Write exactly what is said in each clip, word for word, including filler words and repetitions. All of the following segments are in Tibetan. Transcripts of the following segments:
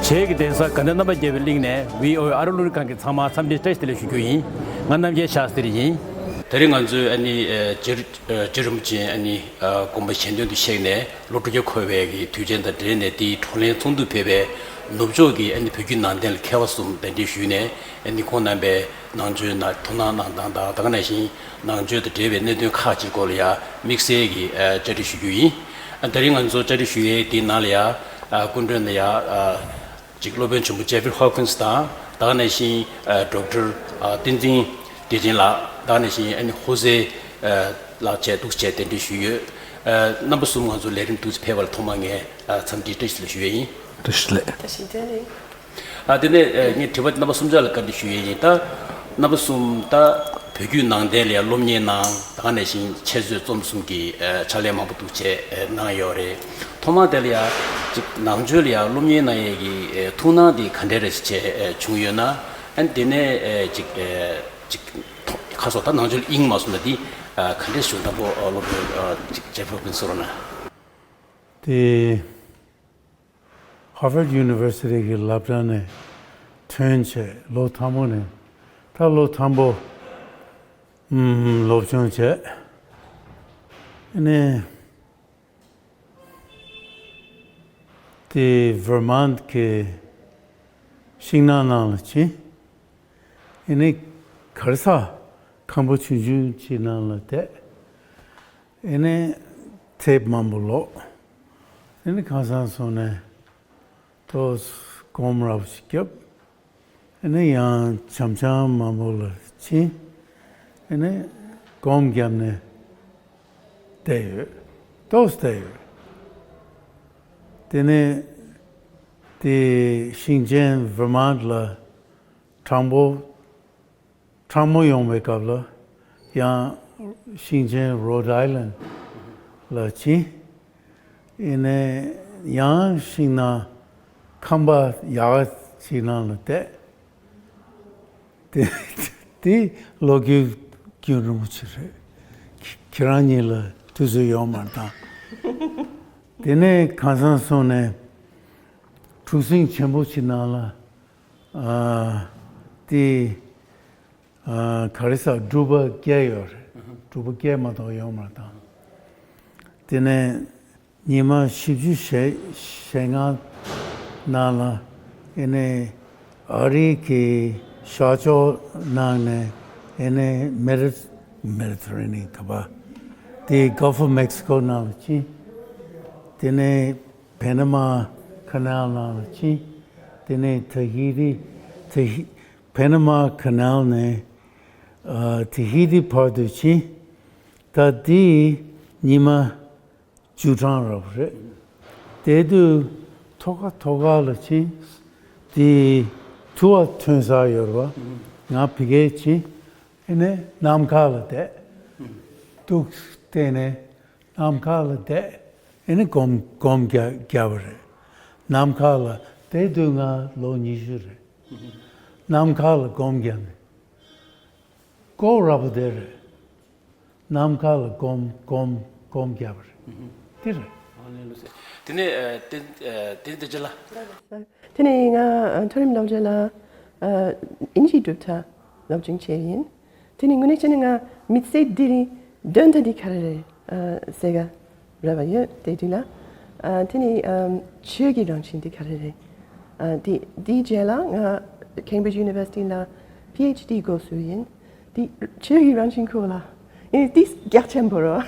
བྱེས་ཀྱི་གདན་ས་དགའ་ལྡན་རྣམ་པ་རྒྱལ་བའི་གླིང་ནས་བྷི་ཨོ་ཨེ་ཨ་རོ་ལུ་རི་ཁང་གི་ཚང་མ་འཚམས་འདྲི་བཀྲ་ཤིས་བདེ་ལེགས་ཞུ་རྒྱུ་ཡིན། ང་རྣམ་རྒྱལ་ཤཱསྟྲི་ཡིན། དེ་རིང་ང་ཚོས་ཨ་ནི་ཨ་རྗེ་རིན་པོ་ཆེ་ཨ་ནི་ཨ་དགོངས་པ་གཞན་དོན་དུ་གཤེགས་ནས་ལོ་དྲུག་བརྒྱ་འཁོར་བའི་གི་དུས་ཆེན་དང་འབྲེལ་ནས་དེའི་བགྲོ་གླེང་ཚོགས་འདུ་ཕེབས་པའི་ནུབ་ཕྱོགས་ཀྱི་ཨ་ནི་བོད་བརྒྱུད་ནང་བསྟན་ལ་མཁས་པ་གསུམ་གདན་འདྲེན་ཞུས་ནས་ཨ་ནི་ཁོང་རྣམ་པའི་ནང་ཆོས་ནང་དོ་སྣང་གནང་སྟངས་དང་ད་ག་ནང་བཞིན་ནང་ཆོས་དང་འབྲེལ་བའི་གནད་དོན་ཁག་ཅིག་སྐོར་ལ་ཡང་དམིགས་བསལ་གྱི་ཨ་བཅར་འདྲི་ཞུ་རྒྱུ་ཡིན། ཨ་དེ་རིང་ང་ཚོ་བཅར་འདྲི་ཞུ་ཡས་དེའི་ནང་ལ་ཡང་ཨ་སྐུ་མགྲོན་ལ་ཡང་ཨ་ཅིག་སློབ་དཔོན་ཆེན་པོ་ཇེ་ཕི་ཧོབ་ཀིན་སི་དང་ད་ག་ནང་བཞིན་ཨ་ཌོག་ཊར་ཨ་བསྟན་འཛིན་བདེ་ཆེན་ལགས། ད་ག་ནང་བཞིན་ཨ་ནི་ཧོ་སེ་ཨ་ལགས་བཅས་འདུག་བཅས་གདན་འདྲེན་ཞུས་ཡོད། ཨ་རྣམ་པ་གསུམ་ང་ཚོ་ལས་རིམ་འདུག་སེ་ཕེབས་པ་ལ་ཐོག་མར་ངས་ཨ་འཚམས་འདྲི་བཀྲ་ཤིས་བདེ་ལེགས་ཞུ་ཡས་ཡིན། བཀྲ་ཤིས་བདེ་ལེགས། བཀྲ་ཤིས་བདེ་ལེགས། ཨ་དེ་ནས་ཨ་ངས་དྲི་བ་རྣམ་པ་གསུམ་ཆར་ལ་བཀའ་འདྲི་ཞུ་ཡས་ཡིན། ད་རྣམ་པ་གསུམ་ད་བོད་བརྒྱུད་ནང་བསྟན་ལ་ཡང་སློབ་གཉེར་གནང་། ད་ག་ནང་བཞིན་འཆད་རྩོད་རྩོམ་གསུམ་གྱི་ཨ་ཕྱག་ལས་མང་པོ་འདུག་བྱས་ཨ་གནང་ཡོད་རེད། ཐོག་མར་དེ་ལ་ཡང་ཅིག་ནང་ཆོས་ལ་ཡང་སློབ་གཉེར་གནང་ཡས་ཀྱི་ཨ་ཐུགས་སྣང་དེ་ག་འདྲས་རེ་བྱས་ཨ་བྱུང་ཡོད་ན། ཨ་དེ་ནས་ཨ་ཅིག་ཨ་ཅིག་ཁ་སོ་ད་ནང་ཆོས་ལ་དབྱིངས་མ་སོང་ན་དེ་ཨ་ག་འདྲས་བྱུང་དང་པོ་ཨ་སློབ་དཔོན་ཨ་ཅིག་ཇེ་ཕི་ཧོབ་ཀིན་སི་ཟེར་རོགས་གནང་། དེ། Harvard University གི་སློབ་གྲྭ་ནས་ཐོན་བྱས་ལོ་དང་པོ་ནས་ད་ལོ་དང་པོ་ཨམ་སློབ་སྦྱོང་བྱས། ཨ་ནི་དེ་Vermont གི་ཤིང་ནགས་ནང་ལ་ཕྱིན། ཨ་ནི་ག་རེ་ཟ་ཁང་པ་ཆུང་ཆུང་ཅིག་ནང་ལ་བསྡད། ཨ་ནི་ཚེབ་མང་པོ་ཀློག་ཨ་ནི་ཁ་སང་སོང་ནས་ཏོག་སྒོམ་རབ་ཞིག་བརྒྱབ། ཨ་ནི་ཡང་འཆམ་འཆམ་མང་པོ་ལ་ཕྱིན། ཨ་ནི་སྒོམ་བརྒྱབ་ནས་བསྡད་ཡོད། ཏོག་བསྡད་ཡོད། དེ་ནས་དེ་ཤིང་ཆེན་Vermont ལ་གྲང་པོ། གྲང་མོ་ཡོང་བའི་སྐབས་ལ་ཡང་ཤིང་ཆེན་Rhode Island ལ་ཕྱིན། ཨ་ནི་ཡང་ཤིང་ནགས་ཁང་པ་ཡག་ཅིག་ནང་ལ་བསྡད། དེ་དེ་ལོ་རྒྱུས་རྒྱུན་རིང་པོ་ཅིག་རེད། ཁྱེད་རང་གཉིས་ལ་དུས་ཚོད་ཡོད་མ་རེད་ད། དེ་ནས་ཁ་སང་སོང་ནས་གྲུ་གཟིངས་ཆེན་པོ་ཅིག་ནང་ལ་ཨ་དེ་ཨ་ག་རེ་ཟ་སྒྲུབ་པ་བརྒྱབ་ཡོད་རེད། སྒྲུབ་པ་བརྒྱབ་མ་གཏོགས་ཡོད་མ་རེད་ད། དེ་ནས་ཉི་མ་བཞི་བཅུ་ཞེ་ཞེ་ལྔ་ནང་ལ་ཨ་ནི་ཨ་རི་གི་ཤར་ཕྱོགས་ནང་ནས་ཨ་ནི་Medi- Mediterranean ག་པ་དེ་Gulf of Mexico ནང་ལ་ཕྱིན། དེ་ནས་Panama Canal ནང་ལ་ཕྱིན། དེ་ནས་ཏ་ཧི་ཏི་ཏ་ཧི- Panama Canal ནས་ཨ་ཏ་ཧི་ཏི་བར་དུ་ཕྱིན། ད་དེ་ཉི་མ་བཅུ་གྲངས་རག་པ་རེད། དེ་དུས་ཐོག་ཁ་ཐོག་ཁ་ལ་ཕྱིན། དེ་དུ་བ་ཐོན་ས་ཡོད་རེད་པ། ང་ཕ་གིར་ཕྱིན། ཨ་ནི་ནམ་མཁའ་ལ་བསྡད། གདུགས་བསྟན་ནས་ནམ་མཁའ་ལ་བསྡད། ཨ་ནི་སྒོམ་སྒོམ་རྒྱག་རྒྱག་པ་རེད། ནམ་མཁའ་ལ་དེ་དུས་ང་ལོ་ཉི་ཤུ་རེད། ནམ་མཁའ་ལ་སྒོམ་རྒྱག་ནས། ཀོ་ར་པོ་དེ་རེད། ནམ་མཁའ་ལ་སྒོམ་སྒོམ་སྒོམ་རྒྱབ་པ་རེད། དེ་རེད། ཨ་ནི་ལོ་ཟེར། དེ་ནས་ཨ་དེ་ཨ་དེ་དེ་ཅི་ལ། དེ་ནས་ང་ཨ་མཐོ་རིམ་སློབ་གྲྭ་ལ་ཨ་དབྱིན་ཇིའི་གྲུབ་མཐའ་སློབ་སྦྱོང་བྱས་ཡིན། དེ་ནས་དངོས་གནས་བྱས་ན་ང་མི་ཚེ་འདི་རིང་འདོན་ཐ་འདི་ག་རེ་རེད་ཨ་ཟེར་ག་རེ་བ་ཡོད་དེ་དུས་ལ། ཨ་དེ་ནས་ཨ་ཆོས་ཀྱི་རང་བཞིན་འདི་ག་རེ་རེད། ཨ་དེ་དེའི་རྗེས་ལ་ང་Cambridge University ལ་པི་ཨེཆ་ཌི་འགོ་བཙུགས་ཡིན། དེ་ཆོས་ཀྱི་རང་བཞིན་ཁོ་ལ་ཨེ་དེ་རྒྱ་ཆེན་པོ་རེད།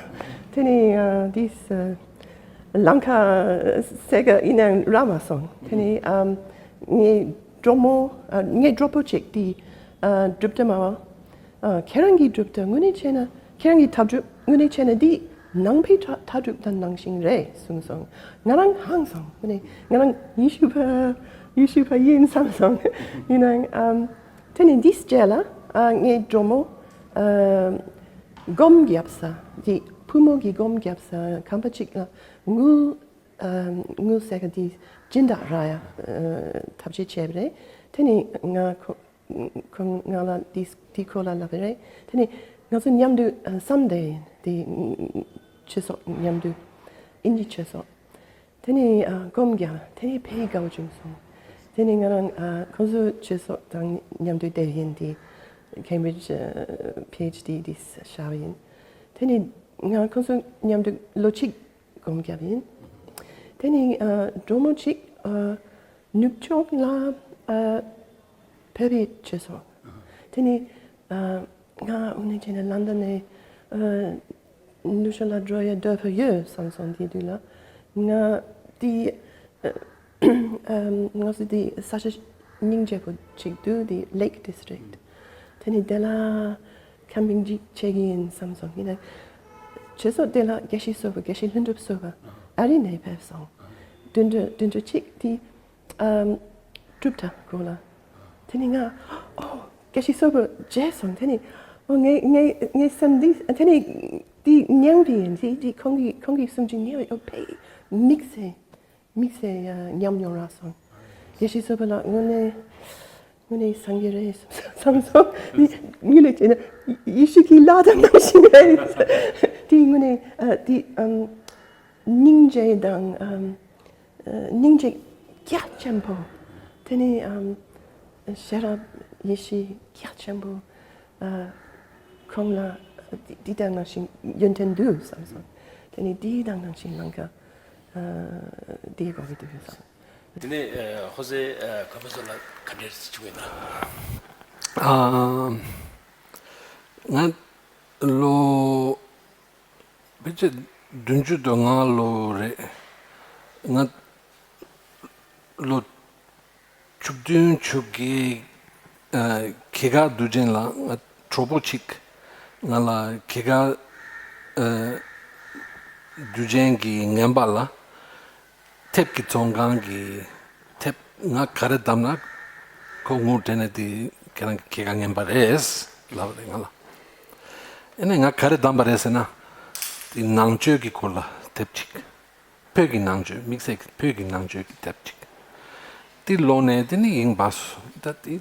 དེ་ནས་ཨ་དེ་ལམ་ཁ་ཟེར་ག་ཡིན་ནའང་རག་མ་སོང་། དེ་ནས་ཨ་ངའི་གྲོགས་མོ་ཨ་ངའི་གྲོགས་པོ་གཅིག་དེ་ཨ་གྲུབ་མཐའ་སྨྲ་བ། ཨ་ཁྱེད་རང་གི་གྲུབ་མཐའ་དངོས་གནས་བྱས་ན་ཁྱེད་རང་གི་ཐབས་གྲུབ་དངོས་གནས་བྱས་ན་འདི་ནང་པའི་ཐ་ཐབས་གྲུབ་མཐའ་ནང་བཞིན་རེད་གསུངས་སོང་། ང་རང་ཧང་སོང་། དངོས་གནས་ང་རང་ཡེ་ཤུ་པ་ཡེ་ཤུ་པ་ཡིན་བསམ་སོང་། ཡིན་ནའང་ཨམ་དེ་ནས་འདིའི་རྗེས་ལ་ཨ་ངའི་གྲོགས་མོ་ཨ་སྒོམ་རྒྱབ་ས་འདི་བུ་མོ་གི་སྒོམ་རྒྱབ་ས་ཁང་པ་གཅིག་ལ་དངུལ་ཨ་དངུལ་ཟེར་ག་འདི་སྦྱིན་བདག་རག་ཡ་ཨ་ཐབས་ཤེས་བྱས་པ་རེད། དེ་ནས་ང་ཁོ་ཁོང་ང་ལ་དེ་དེ་ཁོ་ལ་ལབ་པ་རེད། དེ་ནས་ང་ཚོ་མཉམ་དུ་ཨ་བསམ་བསྡད་ཡིན། དེ་ཆོས་ཚོགས་མཉམ་དུ་དབྱིན་ཇིའི་ཆོས་ཚོགས། དེ་ནས་ཨ་སྒོམ་རྒྱག་དེ་ནས་ཕའི་དགའ་བོ་བྱུང་སོང་། དེ་ནས་ང་རང་ཨ་ཁོང་ཚོ་ཆོས་ཚོགས་དང་མཉམ་དུ་བསྡད་ཡིན། དེ་Cambridge ཨ་PhD དེ་བྱས་པ་ཡིན། དེ་ནས་ང་ཁོང་ཚོ་མཉམ་དུ་ལོ་གཅིག་སྒོམ་བརྒྱབ་ཡིན། དེ་ནས་ཨ་གྲོགས་མོ་གཅིག་ཨ་ནུབ་ཕྱོགས་ལ་ཨ་བོད་པའི་ཆོས་ཚོགས། དེ་ནས་ཨ་ང་དངོས་གནས་བྱས་ན་ལོན་ཌོན་ནས་ཨ་ནུབ་ཕྱོགས་ལ་འགྲོ་ཡ་འདོད་པ་ཡོད་བསམ་སོང་། དེ་དུས་ལ་ང་དེ་ཨ་ང་ཚོ་དེ་ས་ཆ་སྙིང་རྗེ་པོ་ཅིག་འདུག་དེ་Lake District། དེ་ནས་དེ་ལ་ཁེམ་པིང་ཅིག་བྱེད་ཀྱི་ཡིན་བསམ་སོང་། ཡིན་ན་ཆོས་ཚོགས་དེ་ལ་དགེ་བཤེས་ཚོགས་པ་དགེ་བཤེས་ལྷུན་གྲུབ་ཚོགས་པ་ཨ་རི་ནས་ཕེབས་སོང་། བདུན་ཕྲག་བདུན་ཕྲག་གཅིག་དེ་ཨམ་གྲུབ་མཐའ་སྐོར་ལ། དེ་ནས་ང་ཨོ་དགེ་བཤེས་ཚོགས་པ་མཇལ་སོང་། དེ་ནས་ཨོ་ངའི་ངའི་ངའི་སེམས་འདི་དེ་ནས་འདི་མྱངས་པ་ཡིན། དེ་དེ་ཁོང་གིས་ཁོང་གིས་གསུང་ཆོས་ཉན་པ་ཨོ་ཕའི་དམིགས་བསལ་དམིགས་བསལ་ཡ་ཉམས་མྱོང་རག་སོང་། དགེ་བཤེས་ཚོགས་པ་ལགས་དངོས་གནས་དངོས་གནས་སངས་རྒྱས་རེད་བསམ་སོང་། དངོས་གནས་བྱས་ན་ཡེ་ཤུ་གི་བླ་དང་ནང་བཞིན་རེད། དེ་དངོས་གནས་ཨ་དེ་ཨམ་སྙིང་རྗེ་དང་ཨམ་སྙིང་རྗེ་རྒྱ་ཆེན་པོ། དེ་ནས་ཨམ་ཤེས་རབ་ཡེ་ཤེས་རྒྱ་ཆེན་པོ། ཨ་ཁོང་ལ་འདི་འདི་དང་ནང་བཞིན་ཡོན་ཏན་འདུག་བསམ་སོང་། དེ་ནས་འདི་དང་ནང་བཞིན་ལང་ཀ་ཨ་འདི་དགོས་ཀྱི་འདུག་བསམ། དེ་ནས་ཨ་ཧོ་སེ་ཨ་ཁ་པ་སོ་ལ་ག་འདྲས་བྱུང་ཡོད་ན། ཨ་ང་ལོ་ཕལ་ཆེར་བདུན་ཅུ་དོན་ལྔ་ལོ་རེད། ང་ལོ་བཅུ་བདུན་བཅུ་བརྒྱད། ཨ་ཁེ་ག་དུས་ཆེན་ལ་ང་གྲོགས་པོ་གཅིག་ང་ལ་ཁེ་ག་ཨ་དུས་ཆེན་གྱི་ངན་པ་ལ་དེབ་ཀྱི་བཙོན་ཁང་གི་དེབ་ང་ག་རེ་བདམས་ན་ཁོ་ངུ་དྲན་ནས་དེ་ཁྱེད་རང་གི་ཁེ་ག་ངན་པ་རེད་ལབ་རེད་ང་ལ། ཨེ་ནས་ང་ག་རེ་བདམས་པ་རེད་ཟེར་ན། དེ་ནང་ཆོས་ཀྱི་སྐོར་ལ་དེབ་ཅིག་བོད་ཀྱི་ནང་ཆོས་དམིགས་བསལ་གྱི་བོད་ཀྱི་ནང་ཆོས་ཀྱི་དེབ་ཅིག་དེ་ཀློག་ནས་དེ་ནས་ཡིན་པ་སོ་ད་དེ་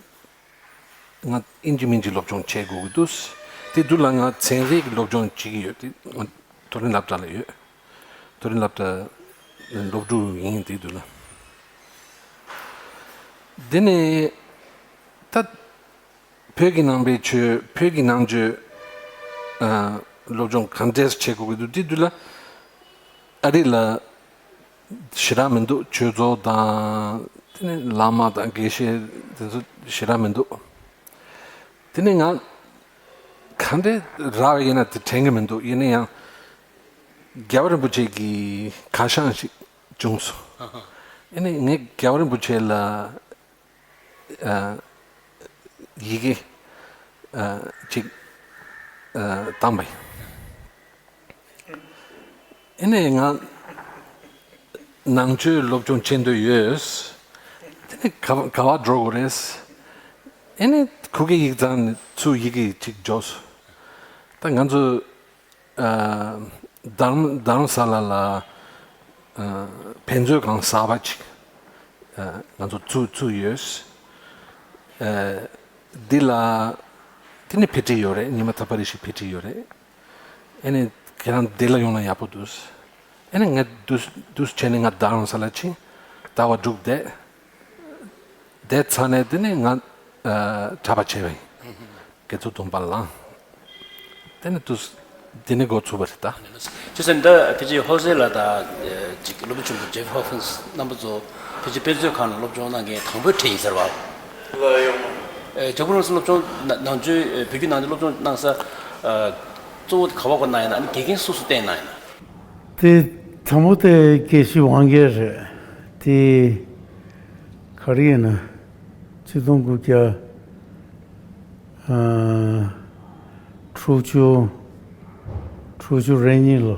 ང་ཨིན་ཇི་མིན་ཇི་སློབ་སྦྱོང་བྱེད་དགོས་ཀྱི་འདུག་དེ་དུས་ལ་ང་ཚན་རིག་གི་སློབ་སྦྱོང་བྱེད་ཀྱི་ཡོད། དེ་ང་མཐོ་རིམ་སློབ་གྲྭ་ལ་ཡོད། མཐོ་རིམ་སློབ་གྲྭ་སློབ་ཕྲུག་ཡིན་དེ་དུས་ལ། དེ་ནས་ད་བོད་ཀྱི་ནང་པའི་ཆོས་བོད་ཀྱི་ནང་ཆོས་ཨ་སློབ་སྦྱོང་ག་འདྲས་བྱེད་དགོས་ཀྱི་འདུག་དེ་དུས་ལ་ཨ་རི་ལ་ཞེ་དྲག་མི་འདུག་ཆོས་ཚོགས་དང་དེ་ནས་བླ་མ་དང་དགེ་བཤེས་དེ་ཚོ་ཞེ་དྲག་མི་འདུག་དེ་ནས་ང་ག་འདྲས་རག་ཡིན་ན་དེ་དྲན་གྱི་མི་འདུག་ཡིན་ན་ཡང་རྒྱལ་བ་རིན་པོ་ཆེ་གི་ཁ་བྱང་ཞིག་བྱུང་སོང་། ཨ་ནི་ངས་རྒྱལ་བ་རིན་པོ་ཆེ་ལ་ཨ་ཡི་གེ་ཨ་ཅིག་ཨ་བཏང་པ་ཡིན། ཨེ་ནས་ང་ནང་ཆོས་སློབ་སྦྱོང་བྱེད་འདོད་ཡོད། དེ་ནས་ག་ག་བ་འགྲོ་དགོས་རེད། ཨེ་ནས་ཁུ་གེ་ཡིག་ཚང་ནས་ཚུར་ཡི་གེ་ཅིག་འབྱོར་སོང་། ད་ང་ཚོ་ཨ་རྡ་རམ་རྡ་རམ་ས་ལ་ལ་ཨ་ཕན་ཚུན་གང་གསར་པ་ཅིག་ཨ་ང་ཚོ་ཚུར་ཚུར་ཡོད། ཨ་འདི་ལ་དེ་ནས་ཕེ་ཁྲི་ཡོད་རེད། ཉི་མ་ཐ་པ་རེ་ཞིག་ཕེ་ཁྲི་ཡོད་རེད། ཨེ་ནས་ཁྱེད་རང་འདི་ལ་ཡོང་ན་ཡག་པོ་འདུག་ཨེ་ནས་ངས་འདུག་འདུག་བྱས་ནས་ང་རྡ་རམ་ས་ལ་ཕྱིན། ཟླ་བ་དྲུག་བསྡད། བསྡད་ཚར་ནས་དེ་ནས་ང་ཨ་གྲྭ་པ་བྱས་པ་ཡིན། དགེ་ཚུལ་སྟོན་པ་ལ། དེ་ནས་འདུག་དེ་ནས་འགོ་ཚུགས་པ་རེད་ད། ཅི་ཟེར་ན་ད་ཕལ་ཆེར་ཧོ་སེ་ལ་ད་ཅིག་སློབ་དཔོན་ཆེན་པོ་ཇེབ་ཧོ་ཁིན་སི་རྣམ་པ་ཚོ་ཕལ་ཆེར་དཔེ་མཛོད་ཁང་ལ་སློབ་སྦྱོང་གནང་མཁན་དང་པོའི་གྲས་ཡིན་ཟེར་བ། ལ་ཡོང་། ཇེབ་ཧོ་ཁིན་སི་སློབ་སྦྱོང་ནང་ཆོས་བོད་བརྒྱུད་ནང་བསྟན་སློབ་སྦྱོང་གནང་ས་གཙོ་བོ་ག་བ་གོ་གནང་ཡིན་ན། ཨ་ནི་དགེ་རྒན་སུ་སུ་བསྟེན་གནང་ཡིན་ན། དེ་དང་པོ་དེ་དགེ་བཤེས་དབང་རྒྱལ་རེད། དེ་ག་རེ་ཡིན་ན་ཆིག་སྟོང་དགུ་བརྒྱ་ཨ་དྲུག་ཅུ་དྲུག་ཅུ་རེ་གཉིས་ལོ།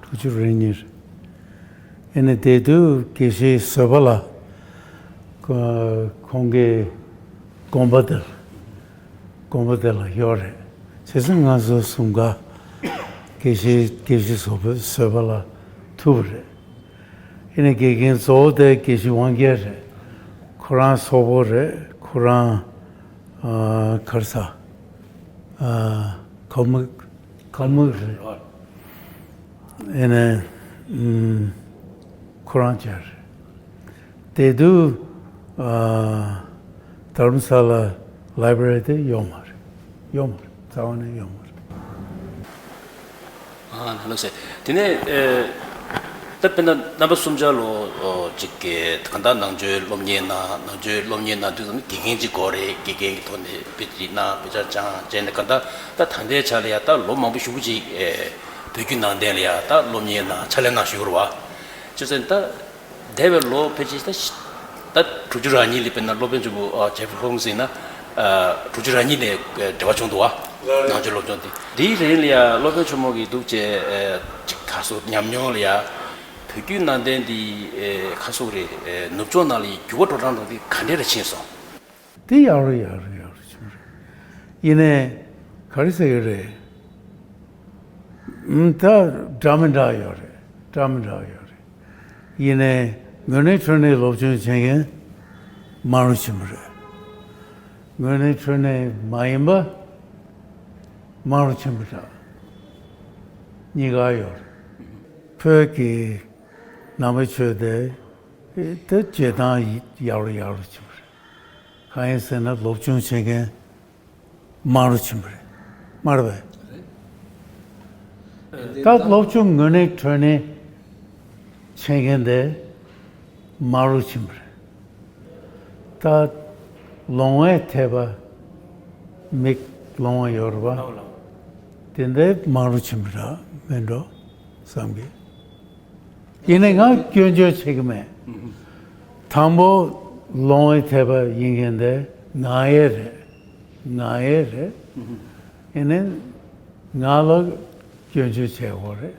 དྲུག་ཅུ་རེ་གཉིས་རེད། ཨེ་ནས་དེ་དུས་དགེ་བཤེས་བཟོད་པ་ལགས་ཁོ་ཁོང་གི་དགོན་པ་དེར་དགོན་པ་དེ་ལ་ཡོད་རེད། བྱས་ཙང་ང་ཚོ་གསུམ་ཀ་དགེ་བཤེས་དགེ་བཤེས་བཟོད་པ་བཟོད་པ་ལགས་ཐུག་པ་རེད། ཨེ་ནས་དགེ་རྒན་གཙོ་བོ་དེ་དགེ་བཤེས་དབང་རྒྱལ་རེད། ཁོ་རང་སོག་པོ་རེད། ཁོ་རང་ཨ་ག་རེ་ཟ་ཨ་ཁ་མིག་ཁ་མིག་རེད། ཨེ་ནས་ཨུམ་ཁོ་རང་བཅས་རེད། དེ་དུས་ ཨ། དྷརྨ་ས་ལ་ལའི་བྷྲེ་རི་དེ་ཡོད་མ་རེད། ཡོད་མ་རེད། རྩ་བ་ནས་ཡོད་མ་རེད། ཨ་ལགས་སོ། དེ་ནས་ཨེ། ད་དཔེར་ན་རྣམ་པ་གསུམ་ཆར་ལོ་ཨོ་ཅིག་གི་གང་ལྟར་ནང་ཆོས་སློབ་གཉེར་གནང་། ནང་ཆོས་སློབ་གཉེར་གནང་དུས་ཙམ་དགེ་རྒན་ཅིག་དགོས་རེད། དགེ་རྒན་གྱི་ཐོག་ནས་དཔེ་ཅིག་གནང་། དཔེ་ཆ་སྦྱངས་བྱས་ནས་གང་ལྟར་ད་ད་ལྟའི་ཆ་ལ་ཡ་ད་ལོ་མང་པོ་ཞེ་པོ་ཅིག་ཨེ་བོད་བརྒྱུད་ནང་བསྟན་ལ་ཡ་ད་སློབ་གཉེར་གནང་། ཕྱག་ལས་གནང་བཞུགས་ཡོད་རེད་བ། བྱས་ཙང་ད། འདས་པའི་ལོ་ཕལ་ཆེར་ད་ཤ་ད་དྲུག་ཅུ་རེ་གཉིས་ལ་དཔེར་ན་སློབ་དཔོན་ཆེན་པོ་ཨ་ཇེ་ཧྥེ་རི་ཧོམ་སི་ཡིན་ན་ཨ་དྲུག་ཅུ་རེ་གཉིས་ནས་འབྲེལ་བ་བྱུང་འདུག་བ། ནང་ཆོས་སློབ་སྦྱོང་དེ། དེའི་རིང་ལ་ཡ་སློབ་དཔོན་ཆེན་མོ་གིས་འདུག་བྱས་ཨ་ཅིག་ག་སོ་ཉམས་མྱོང་ལ་ཡ་བོད་བརྒྱུད་ནང་བསྟན་འདི་ཨེ་ག་སོ་རེད། ཨེ་ནུབ་ཕྱོགས་ནང་ལ་ཡ་འགྱུར་བ་འགྲོ་སྟངས་འགྲོ་འདི་ག་འདྲས་རེ་ཕྱིན་སོང་། དེ་ཡག་རུ་ཡག་རུ་ཡག་རུ་ཕྱིན་རེད། ཡིན་ནའི་ག་རེ་ཟེར་གི་རེད། ཨུམ། ད་འདྲ་མི་འདྲ་ཡོད་རེད། འདྲ་མི་འདྲ་ཡོད་རེད། ཡིན་ནའི་དངོས་གནས་དྲང་གནས་སློབ་སྦྱོང་བྱེད་མཁན་མང་རུ་ཕྱིན་པ་རེད། དངོས་གནས་དྲང་གནས་མ་ཡིན་པ་མང་རུ་ཕྱིན་པ་འདྲ་གཉིས་ཀ་ཡོད་རེད། བོད་ཀྱི་ནང་པའི་ཆོས་དེ་དེ་བྱེད་སྟངས་ཡག་རུ་ཡག་རུ་ཕྱིན་པ་རེད། གང་ཡིན་ཟེར་ན་སློབ་སྦྱོང་བྱེད་མཁན་མང་རུ་ཕྱིན་པ་རེད། མ་རེད་པས། ད་སློབ་སྦྱོང་དངོས་གནས་དྲང་གནས་བྱེད་མཁན་དེ་མང་རུ་ཕྱིན་པ་རེད། ད་ལོང་བས་ཐེབས་པ་མིག་ལོང་བ་ཡོད་རེད་པ། དེ་འདྲའི་མང་རུ་ཕྱིན་པ་རེད་མེད་འགྲོ་བསམ་གི། ཡིན་ནའི་ང་སྐྱོན་བརྗོད་བྱེད་ཀྱི་མེད། དང་པོ་ལོང་བས་ཐེབས་པ་ཡིན་མཁན་དེ་ང་ཡས་རེད། ང་ཡས་རེད། ཡིན་ནའི་ང་ལ་སྐྱོན་བརྗོད་བྱེད་དགོས་རེད།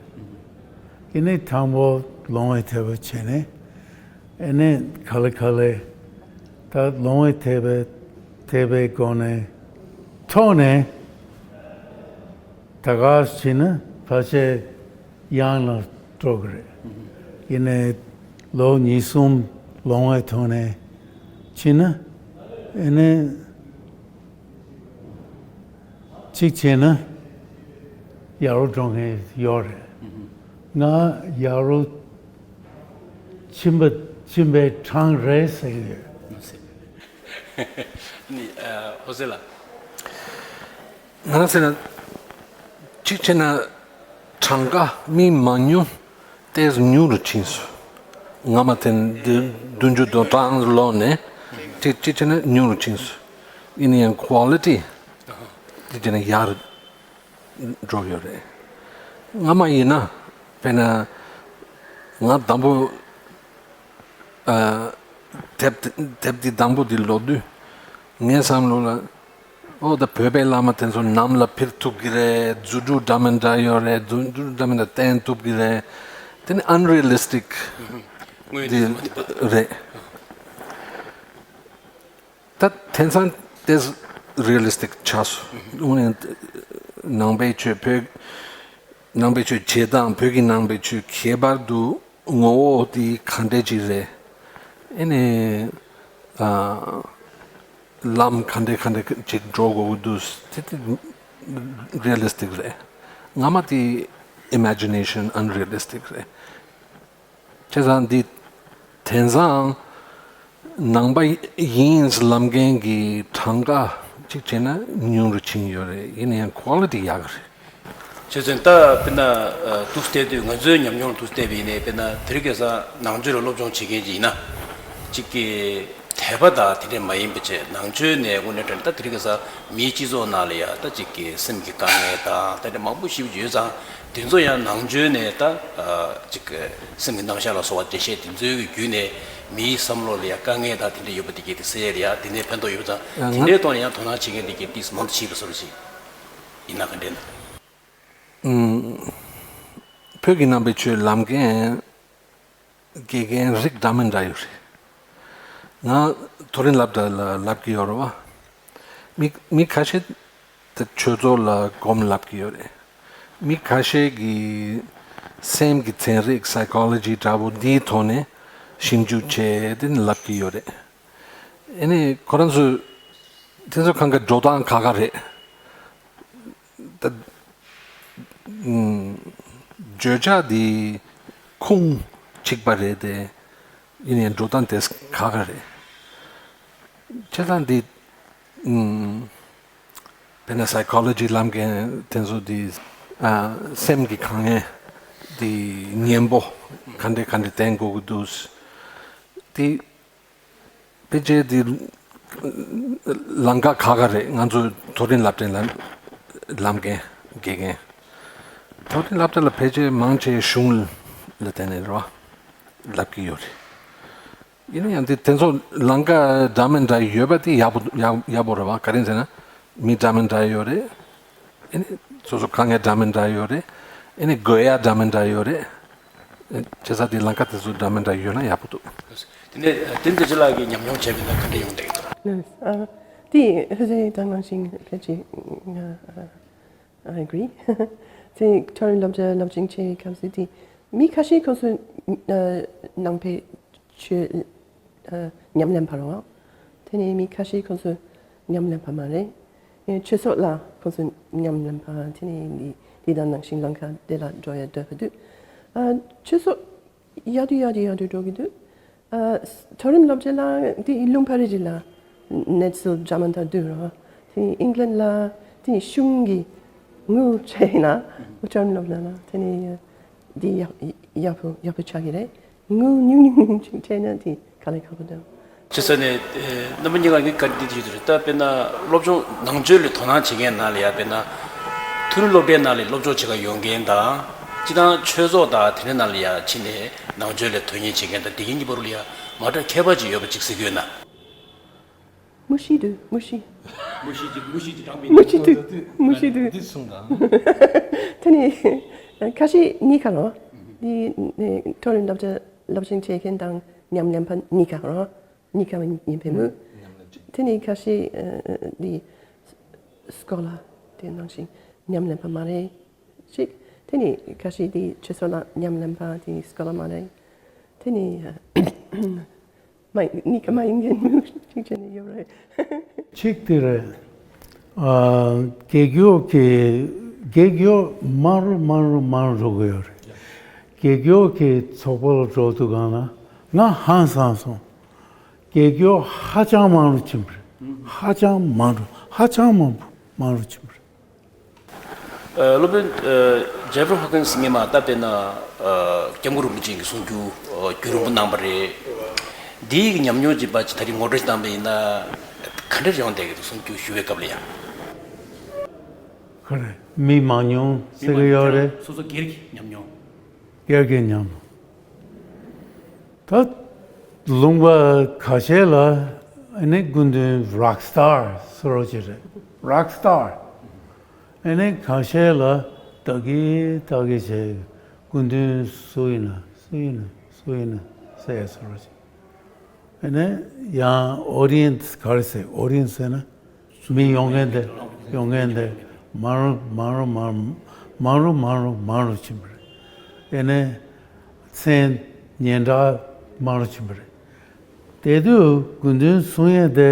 ཡིན་ནའི་དང་པོ་ལོང་བས་ཐེབས་པ་བྱས་ནས་ཨེ་ནས་ག་ལེ་ག་ལེ་ད་ལོང་བས་ཐེབས་པའི་ཐེབས་པའི་སྒོ་ནས་ཐོག་ནས་ད་ག་ཕྱིན་ན་ཕལ་ཆེར་ཡང་ལ་འགྲོ་གི་རེད། ཡིན་ནའི་ལོ་གཉིས་གསུམ་ལོང་བའི་ཐོག་ནས་ཕྱིན་ན་ཨེ་ནས་གཅིག་བྱས་ན་ཡག་རུ་འགྲོ་མཁན་ཡོད་རེད། ང་ཡག་རུ་ཕྱིན་པ་ཕྱིན་པའི་གྲངས་རེད་ཟེར་གྱི་ཡོད། ནི་ཨ་ཧོ་སེ་ལ། ང་རང་ཟེར་ན་གཅིག་བྱས་ན་གྲངས་ཀ་མི་མང་ཉུང་ཏོག་ཙམ་ཉུང་རུ་ཕྱིན་སོང་། སྔ་མ་དེ་བདུན་བདུན་ཅུ་དོན་གྲངས་ལོག་ནས་གཅིག་གཅིག་བྱས་ན་ཉུང་རུ་ཕྱིན་སོང་། ཡིན་ན་ཡང་ཀོ་ལི་ཊི་གཅིག་བྱས་ན་ཡར་འགྲོ་ཡོད་རེད། སྔ་མ་ཡིན་ན་དཔེར་ན་ང་དང་པོ་ཨ་དེབ་དེབ་འདི་དང་པོ་འདི་ཀློག་དུས་ངའི་བསམ་བློ་ལ་ཨོ་ད་བོད་པའི་བླ་མ་དེ་ཚོ་ནམ་ལ་ཕེབས་ཐུབ་ཀྱི་རེད། རྫུ་འཕྲུལ་འདྲ་མི་འདྲ་ཡོད་རེད། རྫུ་འཕྲུལ་འདྲ་མི་འདྲ་བསྟན་ཐུབ་ཀྱི་རེད། དེ་ནི་ཨན་རི་ཡལ་ལི་སི་ཊིག་དངོས་འདི་རེད། ད་དེང་སང་དེ་རི་ཡལ་ལི་སི་ཊིག་ཆགས་སོང་། དངོས་གནས་ནང་པའི་ཆོས་བོད་ནང་པའི་ཆོས་བྱེད་སྟངས་བོད་ཀྱི་ནང་པའི་ཆོས་ཁྱད་པར་དུ་ངོ་བོ་དེ་ག་འདྲས་ཅིག་རེད། ཨེ་ནས་ཨ་ལམ་ག་འདྲས་ག་འདྲས་ཅིག་འགྲོ་དགོས་ཀྱི་འདུག་དེ་དེ་རི་ཡལ་ལི་སི་ཊིག་རེད། སྔ་མ་དེ་ཨི་མེ་ཇི་ནེ་ཤན་ཨན་རི་ཡལ་ལི་སི་ཊིག་རེད། བྱས་ཙང་འདི་དེང་སང་ནང་པ་ཡིན་ལབ་མཁན་གྱི་གྲངས་ཀ་གཅིག་བྱས་ན་ཉུང་རུ་ཕྱིན་ཡོད་རེད། ཡིན་ན་ཡང་ཀོ་ལི་ཊི་ཡག་གི་རེད། བྱས་ཙང་ད་དཔེར་ན་ཨ་འདུག་བལྟས་དུས་ང་ཚོའི་ཉམས་མྱོང་ལ་འདུག་བལྟས་པ་ཡིན་ནའི་དཔེར་ན་དེ་རིང་ཁ་སང་ནང་ཆོས་ལ་སློབ་སྦྱོང་བྱེད་མཁན་ཅིག་ཡིན་ན་གཅིག་གི་དད་པ་དང་དེ་འདྲས་མ་ཡིན་པ་བྱས་ནང་ཆོས་ནས་དངོས་གནས་དྲང་ད་དེ་རིང་ཁ་སང་མིའི་སྤྱི་ཚོགས་ནང་ལ་ཡ་ད་གཅིག་གི་སེམས་ཀྱི་དཀའ་ངལ་དང་ད་འདྲ་མང་པོ་ཞིག་ཡོད་ཙང་དེ་ཚོ་ཡང་ནང་ཆོས་ནས་ད་ཨ་གཅིག་གི་སེམས་ཀྱི་རྣམ་གཞག་ལ་སོགས་པ་འགྲེལ་བཤད་དེ་ཚོའི་གི་བརྒྱུད་ནས་མིའི་བསམ་བློ་ལ་ཡ་དཀའ་ངལ་དང་དེ་འདྲ་ཡོད་པ་དེ་གས་དེ་སེལ་ཡ་ལ་ཡ་དེ་ནས་ཕན་ཐོགས་ཡོད་ཙང་དེ་འདྲའི་ཐོག་ནས་ཡང་དོ་སྣང་བྱེད་མཁན་དེ་གས་ཏིས་མང་དུ་ཕྱིན་པ་བཟོ་འདྲ་ཞིག་ཡིན་ན་ག་འདྲས་ན། ཨུམ། བོད་ཀྱི་ནང་པའི་ཆོས་ལམ་མཁན་དགེ་རྒན་རིགས་འདྲ་མི་འདྲ་ཡོད་རེད། ང་དོ་རིང་ལབ་འདྲ་ལ་ལབ་ཀྱི་ཡོད་རེད་བ། མི་མི་ཁ་ཤས་དེ་ཆོས་ཚོགས་ལ་སྒོམ་ལབ་ཀྱི་ཡོད་རེད། མི་ཁ་ཤས་ཀྱིས་སེམས་ཀྱི་ཚན་རིག་སའི་ཀོ་ལོ་ཇི་འདྲ་པོ་འདིའི་ཐོག་ནས་ཞིབ་འཇུག་བྱས་ཏེ་ལབ་ཀྱི་ཡོད་རེད། ཨ་ནི་ཁོ་རང་ཚོས་དེ་ཚོ་གང་ག་འགྲོ་སྟངས་ཁག་ཁག་རེད། ད་ཨུམ། བརྗོད་བྱ་འདི་ཁུངས་གཅིག་པ་རེད་དེ། ཡིན་ནའི་འགྲོ་སྟངས་དེ་ཁག་ཁག་རེད། ཁྱེད་རང་འདི། ཨུམ། དཔེར་ན་སའི་ཀོ་ལོ་ཇི་ལམ་མཁན་དེ་ཚོ་འདི། ཨ། སེམས་ཀྱི་དཀའ་ངལ་འདི་གཉེན་པོ་ག་འདྲས་ག་འདྲས་བསྟེན་དགོས་ཀྱི་འདུག་འདི་ཕལ་ཆེར་འདི་ལམ་ཁ་ཁག་ཁག་རེད། ང་ཚོ་མཐོ་རིམ་སློབ་གྲྭའི་ལམ་ལམ་མཁན་དགེ་རྒན། མཐོ་རིམ་སློབ་གྲྭ་ལ་ཕལ་ཆེར་མང་ཆེ་གཞུང་ལ་བརྟེན་ནས་རེད་བ། ལབ་ཀྱི་ཡོད་རེད། ཡིན་ན་ཡང་འདི་དེ་ཚོ་ལམ་ཁ་འདྲ་མི་འདྲ་ཡོད་པ་དེ་ཡག་པོ་ཡག་ཡག་པོ་རེད་བ། ག་རེ་ཟེར་ན། མི་འདྲ་མི་འདྲ་ཡོད་རེད། ཨ་ནི་སོ་སོ་དཀའ་ངལ་འདྲ་མི་འདྲ་ཡོད་རེད། ཨ་ནི་དགོས་ཡ་འདྲ་མི་འདྲ་ཡོད་རེད། བྱས་ཙང་དེ་ལམ་ཁ་དེ་ཚོ་འདྲ་མི་འདྲ་ཡོད་ན་ཡག་པོ་འདུག་དེ་ནས་དེ་འདི་ཅི་ལགས་ཀྱིས་ཉམས་མྱོང་བྱས་པ་ཡིན་ན་ག་འདྲ་ཡོང་བསྡད་ཀྱི་འདུག་ཨ། དེ་ཧུ་ཟེ་དང་ནང་བཞིན་ཕལ་ཆེར་ང་I agree. དེ་མཐོ་རིམ་སློབ་གྲྭ་སློབ་ཆེན་བྱེད་སྐབས་སུ་དེ་མི་ཁ་ཤས་ཁོང་ཚོ་ཨ་ནང་པའི་ཆོས་ཨ་ཉམས་ལེན་པ་རེད་བ། དེ་ནས་མི་ཁ་ཤས་ཁོང་ཚོ་ཉམས་ལེན་པ་མ་རེད། ཨེ་ཆོས་ཚོགས་ལ་ཁོང་ཚོ་ཉམས་ལེན་པ་དེ་ནས་འདི་འདི་དང་ནང་བཞིན་ལམ་ཁ་དེ་ལ་འགྲོ་ཡ་འདོད་པ་འདུག་ཨ་ཆོས་ཚོགས་ཡག་དུས་ཡག་དུས་ཡག་དུས་འགྲོ་གི་འདུག་ཨ་མཐོ་རིམ་སློབ་ཆེན་ལ་དེ་ལུང་པ་རེ་རེ་ལ་གནས་ཚུལ་འདྲ་མི་འདྲ་འདུག་ར། དེ་ཨིང་ལན་ལ་དེ་གཞུང་གི་དངུལ་བྱས་ན་མཐོ་རིམ་སློབ་ཆེན་ལ་དེ་ནས་འདི་ཡག་ཡག་པོ་ཡག་པོ་ཆགས་ཀྱི་རེད། དངུལ་ཉུང་ཉུང་ཉུང་ཅིག་སྤྲད་ན་དེ་དཀའ་ལས་ཁག་པོ་འདུག་བྱས་ཙང་ནས་རྣམ་པ་གཉིས་ཀ་གི་བཀའ་འདྲི་ཞུ་རྒྱུ་རེད། ད་དཔེར་ན་སློབ་སྦྱོང་ནང་ཆོས་ལ་དོ་སྣང་བྱེད་མཁན་ནང་ལ་ཡ་དཔེར་ན་མཐོ་རིམ་སློབ་གྲྭའི་ནང་ལ་སློབ་སྦྱོང་བྱེད་གར་ཡོང་མཁན་དང་སྤྱི་བཏང་ཆོས་ཚོགས་དང་དེ་འདྲའི་ནང་ལ་ཡ་ཕྱིན་ནས་ནང་ཆོས་ལ་དོན་གཉེར་བྱེད་མཁན་དང་དེ་གཉིས་ཀྱི་བར་ལ་ཡ་མ་འདྲ་ཁྱད་པར་ཅིག་ཡོད་པ་ཅིག་གཟིགས་ཡོད་ན། མུ་ཤི་དུ་མུ་ཤི། མུ་ཤི་ཅིག་མུ་ཤི་ཅིག་དྲངས་པའི་མུ་ཤི་དུ་མུ་ཤི་དུ། འདི་གསུངས་དང་། དེ་ནི་ཁ་ཤས་གཉིས་ཀ་རོ། འདི་མཐོ་རིམ་སློབ་གྲྭ་སློབ་ཆེན་བྱེད་མཁན་དང་ཉམས་ལེན་པ་གཉིས་ཀ་རོ། གཉིས་ཀ་ཡིན་པའི་མུ། དེ་ནི་ཁ་ཤས་འདི་སྐོར་ལ་དེ་ནང་བཞིན་ཉམས་ལེན་པ་མ་རེད། ཅིག་དེ་ནི་ཁ་ཤས་འདི་ཆོས་ཚོགས་ལ་ཉམས་ལེན་པ་དེ་སྐོར་ལ་མ་རེད། དེ་ནི། མ་ཡིན་ནི་ཀ་མ་ཡིན་མཁན་མི་གཅིག་བྱས་ནས་ཡོད་རེད། གཅིག་དེ་རེད། ཨ། རྒྱལ་སྐྱོང་གི་རྒྱལ་སྐྱོང་མང་རུ་མང་རུ་མང་རུ་འགྲོ་གི་ཡོད་རེད། རྒྱལ་སྐྱོང་གི་ཚོགས་པ་ལ་འགྲོ་དུས་སྒང་ལ་ང་ཧང་སངས་སོང་། རྒྱལ་སྐྱོང་ཧ་ཅང་མང་རུ་ཕྱིན་པ་རེད། ཧ་ཅང་མང་རུ་ཧ་ཅང་མང་པོ་མང་རུ་ཕྱིན་པ་རེད། ཨ། སློབ་དཔོན་ཨ། ཇེ་ཕ་རི་ཧོ་ཀིན་སི་སྔོན་མ་ད་དཔེར་ན་ཨ། སྐྱབས་མགོན་རིན་པོ་ཆེ་གི་གསུང་རྒྱུ་ཨ། རྒྱུན་རིང་པོ་གནང་བ་རེད། འདིའི་ཉམས་མྱོང་ཅིག་ཕར་ཅིག་ད་རེས་ངོ་སྤྲོད་བཏང་བ་ཡིན་ན་ག་འདྲ་ཡོང་བསྡད་ཀྱི་འདུག་གསུང་རྒྱུ་ཞུ་བའི་སྐབས་ལ་ཡང་། ག་རེ། མི་མང་ཉུང་ཟེར་གྱི་ཡོད་རེད། སོ་སོ་སྒེར་གྱི་ཉམས་མྱོང་། སྒེར་གྱི་ཉམས་མྱོང་། ད་ལུང་པ་ཁ་ཤས་ལ་ཨ་ནི་སྐུ་མདུན་རོག་སི་ཊར་ཟེར་རོགས་ཅིག་རེད། རོག་སི་ཊར། ཨ་ནི་ཁ་ཤས་ལ་ད་གི་ད་གི་བྱས་སྐུ་མདུན་སུ་ཡིན་ན་སུ་ཡིན་ན་སུ་ཡིན་ན་ཟེར་ཟེར་རོགས་ཅིག་ཨ་ནི་ཡང་ཨོ་ཌི་ཡན་སི་ག་རེ་ཟེར། ཨོ་ཌི་ཡན་སི་ཟེར་ན་མི་ཡོང་མཁན་དེ་ཡོང་མཁན་དེ་མང་རུ་མང་རུ་མང་རུ་མང་རུ་མང་རུ་མང་རུ་ཕྱིན་པ་རེད། ཨ་ནི་མཚན་སྙན་གྲགས་མང་རུ་ཕྱིན་པ་རེད། དེ་དུས་སྐུ་མདུན་གསུང་ཡས་དེ་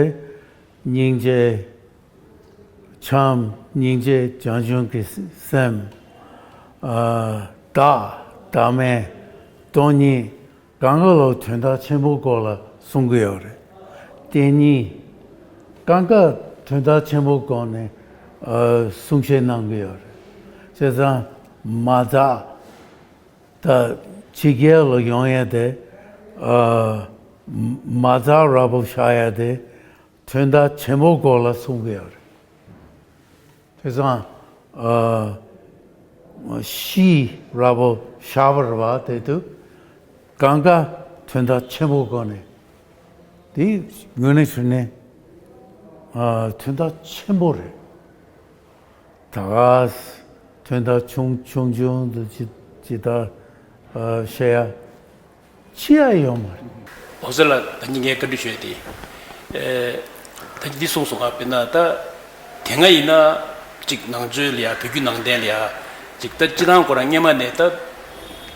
སྙིང་རྗེ་བྱམས། སྙིང་རྗེ་བྱང་ཆུབ་ཀྱི་སེམས། ཨ། བདག་བདག་མེད་སྟོང་ཉིད། གང་ག་ལ་དོན་དག་ཆེན་པོའི་སྐོར་ལ་གསུང་གི་ཡོད་རེད། དེ་གཉིས། གང་ག་དོན་དག་ཆེན་པོའི་སྐོར་ནས་ཨ། གསུང་བཤད་གནང་གི་ཡོད་རེད། བྱས་ཙང་མ་རྩ་ད་ཕྱི་རྒྱལ་ལ་ཡོང་ཡས་དེ་ཨ། མ་རྩ་ར་བོ་བཞག་ཡས་དེ་དོན་དག་ཆེན་པོའི་སྐོར་ལ་གསུང་གི་ཡོད་རེད། དེ་ཙང་ཨ། ཤི་ར་བོ་བཞག་པ་རེད་བ། དེ་དུས་གང་ག་དོན་དག་ཆེན་པོ་སྒོ་ནས་དེ་དངོས་གནས་ཞུ་ནས་ཨ། དོན་དག་ཆེན་པོ་རེད། ད་ག་དོན་དག་ཆུང་ཆུང་ཆུང་དུ་ཇི་ཇི་ལྟར་ཨ། བཤད་ཡ། ཅི་ཡང་ཡོད་མ་རེད། འོ་ཟེར་ལ་ད་ནི་ངས་བཀའ་འདྲི་ཞུས་ཏེ། ཨེ། ད་འདི་གསུངས་སོང་ང་། དཔེར་ན་ད་དེ་སྔ་ཡིན་ན་ཅིག་ནང་ཆོས་ལ་ཡ་བོད་བརྒྱུད་ནང་བསྟན་ལ་ཡ་ཅིག་ད་སྤྱི་བཏང་ཁོ་རང་སྔོན་མ་ནས་ད་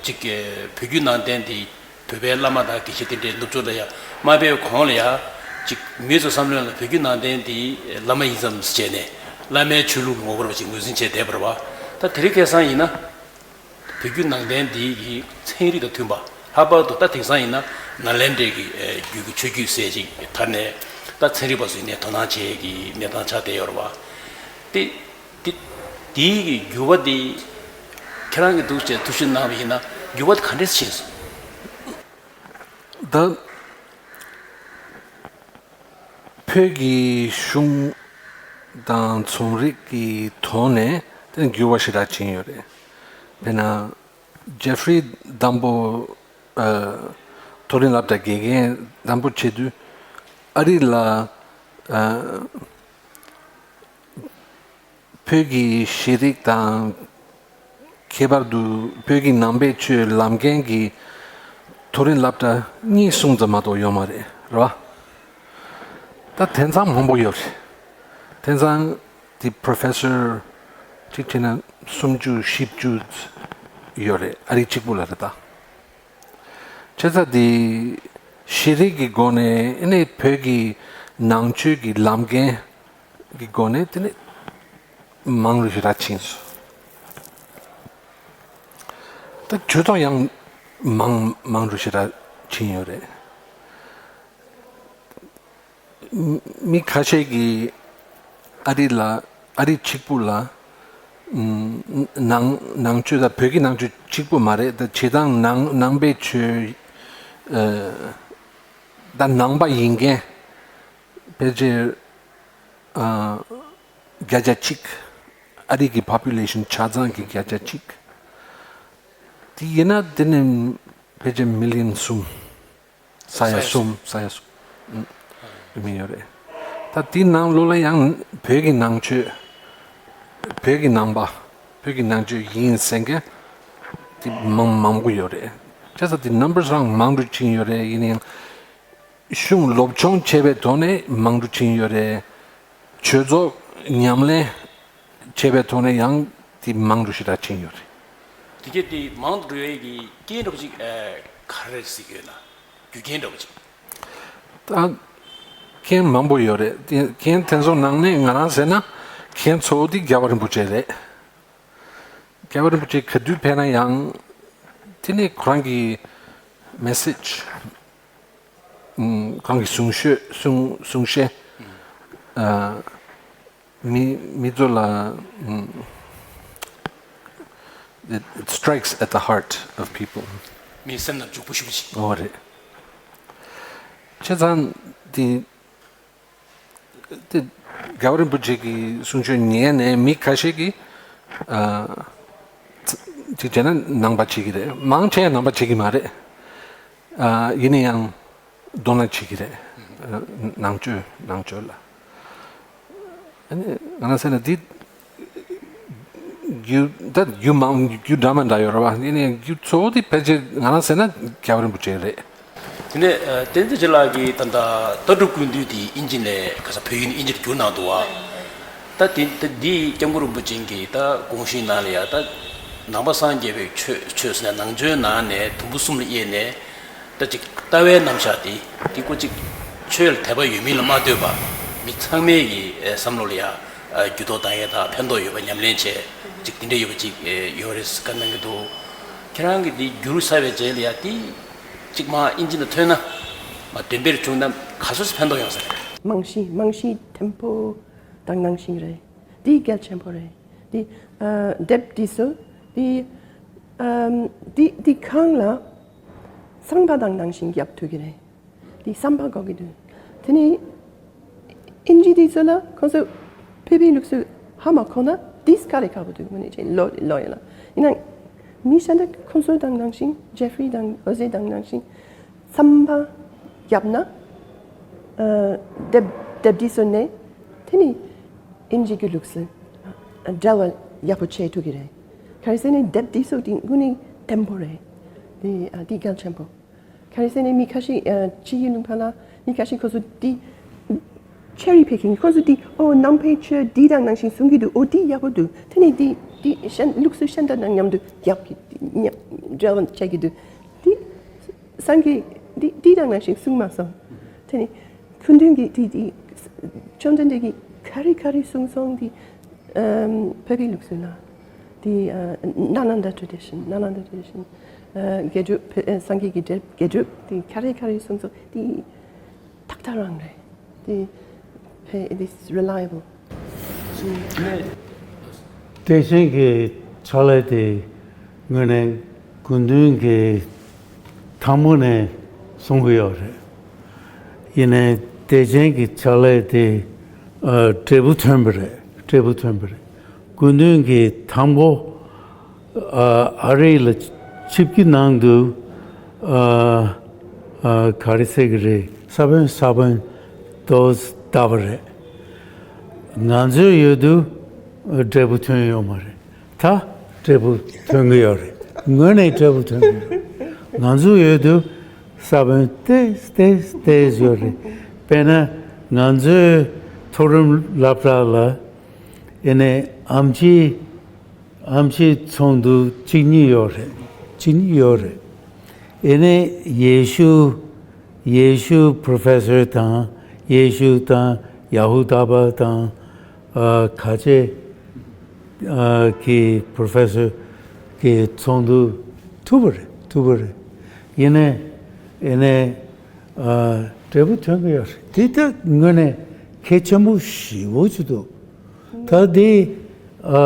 ཅིག་བོད་བརྒྱུད་ནང་བསྟན་འདི་བོད་པའི་བླ་མ་དང་དགེ་བཤེས་དེ་འདྲའི་ནུབ་ཕྱོགས་ལ་ཡ་མ་ཕེབས་གོང་ལ་ཡ་ཅིག་མིའི་ཚོ་བསམ་བློ་ལ་བོད་བརྒྱུད་ནང་བསྟན་འདི་བླ་མ་ཡིན་ཙམ་བྱས་ནས་བླ་མའི་ཆོས་ལུགས་ངོ་བོར་བ་ཅིག་ངོས་འཛིན་བྱས་བསྡད་པ་རེད་བ། ད་དེ་རིང་ཁ་སང་ཡིན་ན། བོད་བརྒྱུད་ནང་བསྟན་འདི་ཡི་ཚན་རིག་དང་མཐུན་པ། ལྷག་པར་དུ་ད་དེང་སང་ཡིན་ན་ནཱ་ལེནྡྲའི་གི་ཨེ་རྒྱུད་ཀྱི་ཆོས་བརྒྱུད་ཟེར་ཅིག་དར་ནས། ད་ ད་ཚན་རིག་པ་ཚོས་ནས་དོ་སྣང་བྱེད་ཀྱི་གནས་སྟངས་ཆགས་བསྡད་ཡོད་རེད་བ། དེ་དེ་དེའི་གི་འགྱུར་བ་དེ་ཁྱེད་རང་གི་འདུག་བྱས་ཐུགས་ཞིབ་གནང་བ་ཡིན་ན་འགྱུར་བ་དེ་ག་འདྲས་ཕྱིན་སོང་། ད་བོད་ཀྱི་གཞུང་དང་ཚོང་རིག་གི་ཐོག་ནས་དེ་འགྱུར་བ་ཞེ་དྲག་ཕྱིན་ཡོད་རེད། དཔེར་ན། ཇེ་ཧྥི་རི་དམ་པོ། ཨ། མཐོ་རིམ་སློབ་གྲྭ་དགེ་རྒན་དམ་པོ་བྱེད་དུས་ཨ་རི་ལ། ཨ། བོད་ཀྱི་ཤེས་རིག་དང་། ཁྱད་པར་དུ་བོད་ཀྱི་ནང་པའི་ཆོས་ལམ་འགན་གྱི་མཐོ་རིམ་སློབ་གྲྭ་གཉིས་གསུམ་ཙམ་མ་གཏོགས་ཡོད་མ་རེད། རེད་བ། ད་དེང་སང་མང་པོ་ཡོད་རེད། དེང་སང་དེ་པོ་རོ་ཕེ་སར་གཅིག་བྱས་ན་སུམ་ཅུ་བཞི་བཅུ་ཡོད་རེད། ཨ་རི་གཅིག་པུ་ལ་རེད་ད། བྱས་ཙང་དེ་ཤེས་རིག་གི་སྒོ་ནས་ཨ་ནི་བོད་ཀྱི་ནང་ཆོས་ཀྱི་ལམ་འགན་གྱི་སྒོ་ནས་དེ་ནི་མང་རུ་ཞེ་དྲག་ཕྱིན་སོང་། ད་ཇུས་གཏོགས་ཡང་མང་མང་རུ་ཞེ་དྲག་ཕྱིན་ཡོད་རེད། མི་ཁ་ཤས་ཀྱིས་ཨ་རི་ལ། ཨ་རི་གཅིག་པུ་ལ། ནང་ནང་ཆོས་དང་བོད་ཀྱི་ནང་ཆོས་གཅིག་པུ་མ་རེད། ད་བྱེད་སྟངས་ནང་ནང་པའི་ཆོས། ཨ། ད་ནང་པ་ཡིན་མཁན་ཕལ་ཆེར། ཨ། བརྒྱ་ཆ་གཅིག་ཨ་རི་གི་པོ་པུ་ལེ་ཤན་ཆ་ཚང་གི་བརྒྱ་ཆ་གཅིག་དེ་ཡིན་ན་དེ་ནི་ཕལ་ཆེར་མི་ལི་ཡོན་གསུམ། ས་ཡ་གསུམ། ས་ཡ་གསུམ། ཨུ། མི་ཡོད་རེད། ད་དེའི་ནང་ལོགས་ལ་ཡང་བོད་ཀྱི་ནང་ཆོས། བོད་ཀྱི་ནང་པ། བོད་ཀྱི་ནང་ཆོས་ཡིན་ཟེར་མཁན་དེ་མང་མང་པོ་ཡོད་རེད། བྱས་ཙང་དེ་ནམ་བར་རང་མང་དུ་ཕྱིན་ཡོད་རེད། ཡིན་ན་ཡང་གཞུང་སློབ་སྦྱོང་བྱས་པའི་ཐོག་ནས་མང་དུ་ཕྱིན་ཡོད་རེད། ཆོས་ཚོགས་ཉམས་ལེན་བྱས་པའི་ཐོག་ནས་ཡང་དེ་མང་དུ་ཞེ་དྲག་ཕྱིན་ཡོད་རེད། དེ་གས་དེ་མང་དུ་འགྲོ་བའི་གི་རྐྱེན་འདྲ་པོ་ཅིག་ཨ། ག་རེ་རེད་ཟེར་གྱི་ཡོད་ན། རྒྱུ་རྐྱེན་འདྲ་པོ་ཅིག་ད་རྐྱེན་མང་པོ་ཡོད་རེད། དེ་རྐྱེན་དེ་ཚོ་ནང་ནས་ང་རང་ཟེར་ན་རྐྱེན་གཙོ་བོ་དེ་རྒྱལ་བ་རིན་པོ་ཆེ་རེད། རྒྱལ་བ་རིན་པོ་ཆེ་ག་དུས་ཕེབས་ན་ཡང་དེ་ནི་ཁོ་རང་གི་མེ་སེཇ། ཨུམ། ཁོང་གི་གསུང་བཤད། གསུང་གསུང་བཤད། ཨ། མི་མི་ཚོ་ལ། ཨུམ། It strikes at the heart of people. མིའི་སེམས་ནང་འཇུག་པོ་ཞེ་པོ་ཅིག་འོ་རེད། བྱས་ཙང་དེ་དེ་རྒྱལ་བ་རིན་པོ་ཆེ་གི་གསུང་ཆོས་ཉན་ནས་མི་ཁ་ཤས་ཀྱིས། ཨ། ཅིག་བྱས་ན་ནང་པ་བྱེད་ཀྱི་རེད། མང་ཆེ་ནང་པ་བྱེད་ཀྱི་མ་རེད། ཨ། ཡིན་ན་ཡང་དོ་སྣང་བྱེད་ཀྱི་རེད། ཨ། ནང་ཆོས་ནང་ཆོས་ལ། ཨ་ནི་ང་རང་ཟེར་ན་འདི་རྒྱུ་ད་རྒྱུ་མང་རྒྱུ་འདྲ་མི་འདྲ་ཡོད་རེད་བ། ཡིན་ན་ཡང་རྒྱུ་གཙོ་བོ་དེ་ཕལ་ཆེར་ང་རང་ཟེར་ན་རྒྱལ་བ་རིན་པོ་ཆེ་རེད། དེ་ནས་ཨ། བསྟན་འཛིན་ཆོས་ལགས་ཀྱིས་ད་ལྟ་ལྟ་གྲུབ་ཀུན་འདུས་དེ་དབྱིན་ཇི་ནས་ག་ས་བོད་ཡིག་ནས་དབྱིན་ཇིར་བསྒྱུར་གནང་འདུག་བ། ད་དེ་ད་འདི་སྐྱབས་མགོན་རིན་པོ་ཆེ་གི་ད་དགོངས་གཞི་ནང་ལ་ཡ་ད་ནང་པ་སངས་རྒྱས་པའི་ཆོས། ཆོས་ཟེར་ན་ནང་ཆོས་ནང་ནས་དུམ་བུ་གསུམ་ལ་དབྱེ་ནས་ད་ཅིག་ལྟ་བའི་རྣམ་གཞག་དེ་དེ་ཀོ་ཅིག་ཆོས་ལ་དད་པ་ཡོད་མིན་ལ་མ་ལྟོས་པ་མི་ཚང་མའི་གི་བསམ་བློ་ལ་ཡ་འགྱུར་ལྡོག་བཏང་ཡས་དང་ཕན་ཐོགས་ཡོད་པ་ཉམས་ལེན་བྱས་ཅིག་དེ་འདྲ་ཡོད་པ་ཅིག་ཡོད་རེད་བཀའ་གནང་གི་འདུག་ཁྱེད་རང་གིས་འདི་བསྒྱུར་ཚར་བའི་རྗེས་ལ་ཡ་དེ། གཅིག་མ་དབྱིན་ཇི་ལ་ཐོན་ན། མ་འགྲེམས་སྤེལ་བྱུང་ན་ག་ཚོད་ཕན་ཐོགས་ཡོང་ས་རེད། རྨང་གཞི། རྨང་གཞི་མཐོན་པོ་དང་ནང་བཞིན་རེད། འདི་གལ་ཆེན་པོ་རེད། འདི་ཨ། དེབ་འདི་ཚོ་འདི་ཨམ། འདི་འདི་གང་ལ་བསམ་པ་དང་ནང་བཞིན་རྒྱབ་ཐུབ་ཀྱི་རེད། འདི་བསམ་པ་དགོས་ཀྱི་འདུག་དེ་ནི་དབྱིན་ཇི་འདི་ཚོ་ལ་ཁོང་ཚོ་བོད་པའི་ལུགས་སྲོལ་ཧ་མ་གོ་ན་འདི་དཀའ་ལས་ཁག་པོ་འདུག་དངོས་གནས་བྱས་ལོ་ལོ་ཡིན་ལ། ཡིན་ན་མི་གཞན་དག་ཁོང་ཚོ་དང་ནང་བཞིན་ཇེ་ཧྥི་རི་དང་འོ་ཟེར་དང་ནང་བཞིན་བསམ་པ་བརྒྱབ་ན། ཨ། དེབ་དེབ་འདི་ཚོ་ནས་དེ་ནི་དབྱིན་ཇི་གི་ལུགས་སུ་འབྲེལ་བ་ཡག་པོ་བྱེད་ཐུབ་ཀྱི་རེད། ག་རེ་ཟེར་ན་དེབ་འདི་ཚོ་དེ་དངོས་གནས་བརྟན་པོ་རེད། དེ་ཨ། དེ་གལ་ཆེན་པོ། ག་རེ་ཟེར་ན་མི་ཁ་ཤས་ཨ། ཕྱི་ཡི་ལུང་པ་ལ་མི་ཁ་ཤས་ཁོ་ཚོ་དེ་ཆེ་རི་པི་ཀིང་། ཁོ་ཚོ་དེ་ཨོ་ནང་པའི་ཆོས་འདི་དང་ནང་བཞིན་གསུང་གི་འདུག་ཨོ་དེ་ཡག་པོ་འདུག་དེ་ནས་དེ་དེ་གཞན་ལུགས་སྲོལ་གཞན་དག་དང་མཉམ་དུ་རྒྱབ་ཀྱི་མཉམ་འབྲེལ་བ་བྱེད་ཀྱི་འདུག་དེ་སངས་རྒྱས་འདི་འདི་དང་ནང་བཞིན་གསུངས་མ་སོང་། དེ་ནི་སྐུ་མདུན་གྱིས་འདི་འདི་བཅོམ་ལྡན་འདས་ཀྱིས་ག་རེ་ག་རེ་གསུངས་སོང་འདི། ཨམ། བོད་པའི་ལུགས་སྲོལ་ལ་འདི་ཨ། ནཱ་ལནྡ་ཊ་རེ་ཌི་ཤན། ནཱ་ལནྡ་ཊ་རེ་ཌི་ཤན། ཨ། དགེ་སྒྲུབ་བོད་ཨ། སངས་རྒྱས་ཀྱི་དགེ་དགེ་སྒྲུབ་འདི་ག་རེ་ག་རེ་གསུངས་སོང་འདི་ཏག་ཏག་རང་རེད། དེ་ཕལ་it is reliable. བདེ་ཆེན་གྱི་ཕྱག་ལས་དེ་དངོས་གནས་དགོས་འདུན་གྱི་དང་པོ་ནས་གསུང་གི་ཡོད་རེད། ཡིན་ནའི་བདེ་ཆེན་གྱི་ཕྱག་ལས་དེ་ཨ་འབྲས་བུ་ཐོན་པ་རེད། འབྲས་བུ་ཐོན་པ་རེད། དགོས་འདུན་གྱི་དང་པོ་ཨ་ཨ་རི་ལ་ཆིབས་ཀྱི་ནང་དུ་ཨ་ཨ་ག་རེ་ཟེར་གྱི་རེད། ས་བོན་ས་བོན་ཏོག་ཙམ་བཏབ་པ་རེད། ང་ཚོའི་ཡུལ་དུ་འབྲས་བུ་ཐོན་ཡོད་མ་རེད། ད་འབྲས་བུ་ཐོན་གྱི་ཡོད་རེད། ངོས་ནས་འབྲས་བུ་ཐོན་གྱི་ཡོད་རེད། ང་ཚོའི་ཡུལ་དུ་ས་བོན་ཏོག་ཙམ་ཏོག་ཙམ་ཡོད་རེད། དཔེར་ན་ང་ཚོའི་མཐོ་རིམ་སློབ་གྲྭ་ལ་ཨེ་ནས་ཨེམ་ཆི་ཨེམ་ཆི་ཚོགས་འདུ་གཅིག་གཉིས་ཡོད་རེད། གཅིག་གཉིས་ཡོད་རེད། ཨེ་ནས་ཡེ་ཤུ་ཡེ་ཤུ་པྲོ་ཕེ་སར་དང་ཡེ་ཤུ་དང་ཡ་ཧུ་དཱ་པ་དང་ཨ་ཁ་ཆེ་ཨ་གི་པྲོ་ཕེ་སར་གི་ཚོགས་འདུ་ཐུབ་པ་རེད། ཐུབ་པ་རེད། ཡིན་ནའི་ཨེ་ནས་ཨ་འབྲས་བུ་ཐོན་གྱི་ཡོད་རེད། དེ་ལྟ་དངོས་གནས་གལ་ཆེན་པོ་ཞེ་པོ་ཅིག་འདུག་ད་དེ་ཨ་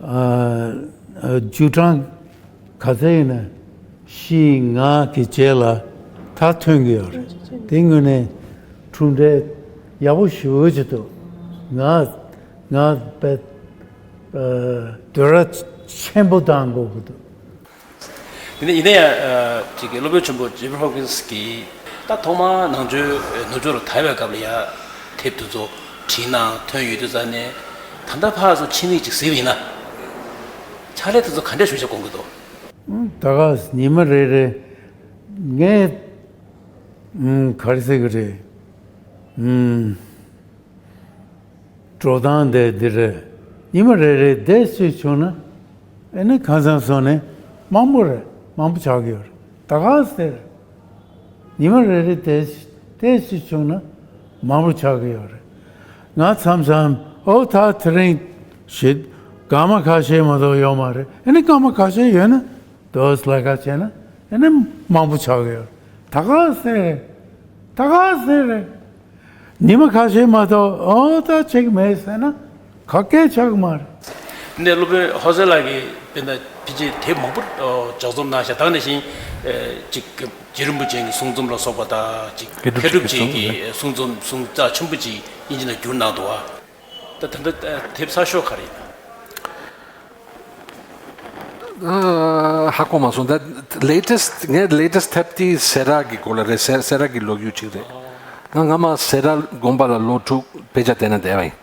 ཨ་ཨ་བཅུ་གྲངས་ག་ཚད་ཡིན་ན་བཞི་ལྔ་གི་རྗེས་ལ་ད་ཐོན་གྱི་ཡོད་རེད། དེ་དངོས་གནས་གྲུབ་འབྲས་ཡག་པོ་ཞེ་པོ་ཅིག་འདུག་ང་ང་དཔེ་ཨ་འདོད་ར་ཆེན་པོ་བཏང་དགོས་ཀྱི་འདུག་དེ་ནས་ཡིན་ན་ཡང་ཨ་ཅིག་གི་སློབ་དཔོན་ཆེན་པོ་ཇེ་ཕི་ཧོབ་ཀིན་སི་གིས་ད་ཐོག་མར་ནང་ཆོས་ནུབ་ཕྱོགས་ལ་དར་བའི་སྐབས་ལ་ཡང་དེབ་དེ་ཚོ་བྲིས་གནང་ཐོན་ཡོད་དུས་ཙང་ནས་ད་ལྟ་ཕར་ཚུར་ཕྱི་མིག་ཅིག་གཟིགས་པ་ཡིན་ན་ཕྱག་ལས་དེ་ཚོ་ག་འདྲས་ཞུ་བྱ་དགོངས་ཀྱི་འདུག་ད་ག་ཉི་མ་རེ་རེ་ངས་ཨུམ་ག་རེ་ཟེར་གི་རེད། ཨུམ། འགྲོ་སྟངས་དེ་འདི་རེད། ཉི་མ་རེ་རེ་བསྡད་སྲིད་བྱུང་ན་ཨེ་ནི་ཁ་སང་སོང་ནས་མང་པོ་རེད། མང་པོ་ཆགས་ཀྱི་ཡོད་རེད། ད་ག་ཟེར། ཉི་མ་རེ་རེ་བསྡད་བསྡད་སྲིད་བྱུང་ན་མང་པོ་ཆགས་ཀྱི་ཡོད་རེད། ང་མཚམས་མཚམས་ཨོ་ད་དེ་རིང་ཞེ་སྐར་མ་ཁ་ཤས་མ་གཏོགས་ཡོད་མ་རེད། ཨེ་ནི་སྐར་མ་ཁ་ཤས་ཡོད་ན་དོ་སླ་ཁ་བྱས་ན་ཨེ་ནི་མང་པོ་ཆགས་ཀྱི་ཡོད་རེད། ད་ག་ཟེར་རེད། ད་ག་ཟེར་རེད། ཉི་མ་ཁ་ཤས་མ་གཏོགས་ཨོ་ད་ཅིག་མེད་ཟེར་ན་ག་གེ་ཆགས་མ་རེད། ནས་སློབ་དཔོན་ཧོ་སེ་ལགས་ཀྱིས་དཔེར་ན་ཕལ་ཆེར་དེབ་མང་པོ་ལྗགས་རྩོམ་གནང་ཤག་དེ་ནང་བཞིན་ཅིག་རྗེ་རིན་པོ་ཆེ་གི་གསུང་རྩོམ་ལ་སོགས་པ་དང་ཅིག་མཁས་གྲུབ་ཆེན་གྱི་གསུང་རྩོམ་གསུང་རྩ་ཆེན་པོ་ཅིག་དབྱིན་ཇི་ནང་བསྒྱུར་གནང་འདུག་བ། ད་ད་ལྟ་དེབ་གསར་ཤོག་ག་རེ་ཡིན། ཨ། ཧ་གོ་མ་སོང་། ད་ལེ་ཊེ་སི་ཊི་ངའི་ལེ་ཊེ་སི་ཊི་དེབ་དེ་སེ་ར་གི་སྐོར་ལ་རེད། སེ་སེ་ར་གི་ལོ་རྒྱུས་ཅིག་རེད། ང་སྔ་མ་སེ་ར་དགོན་པ་ལ་ལོ་དྲུག་དཔེ་ཆ་དེ་ན་བསྡད་པ་ཡིན།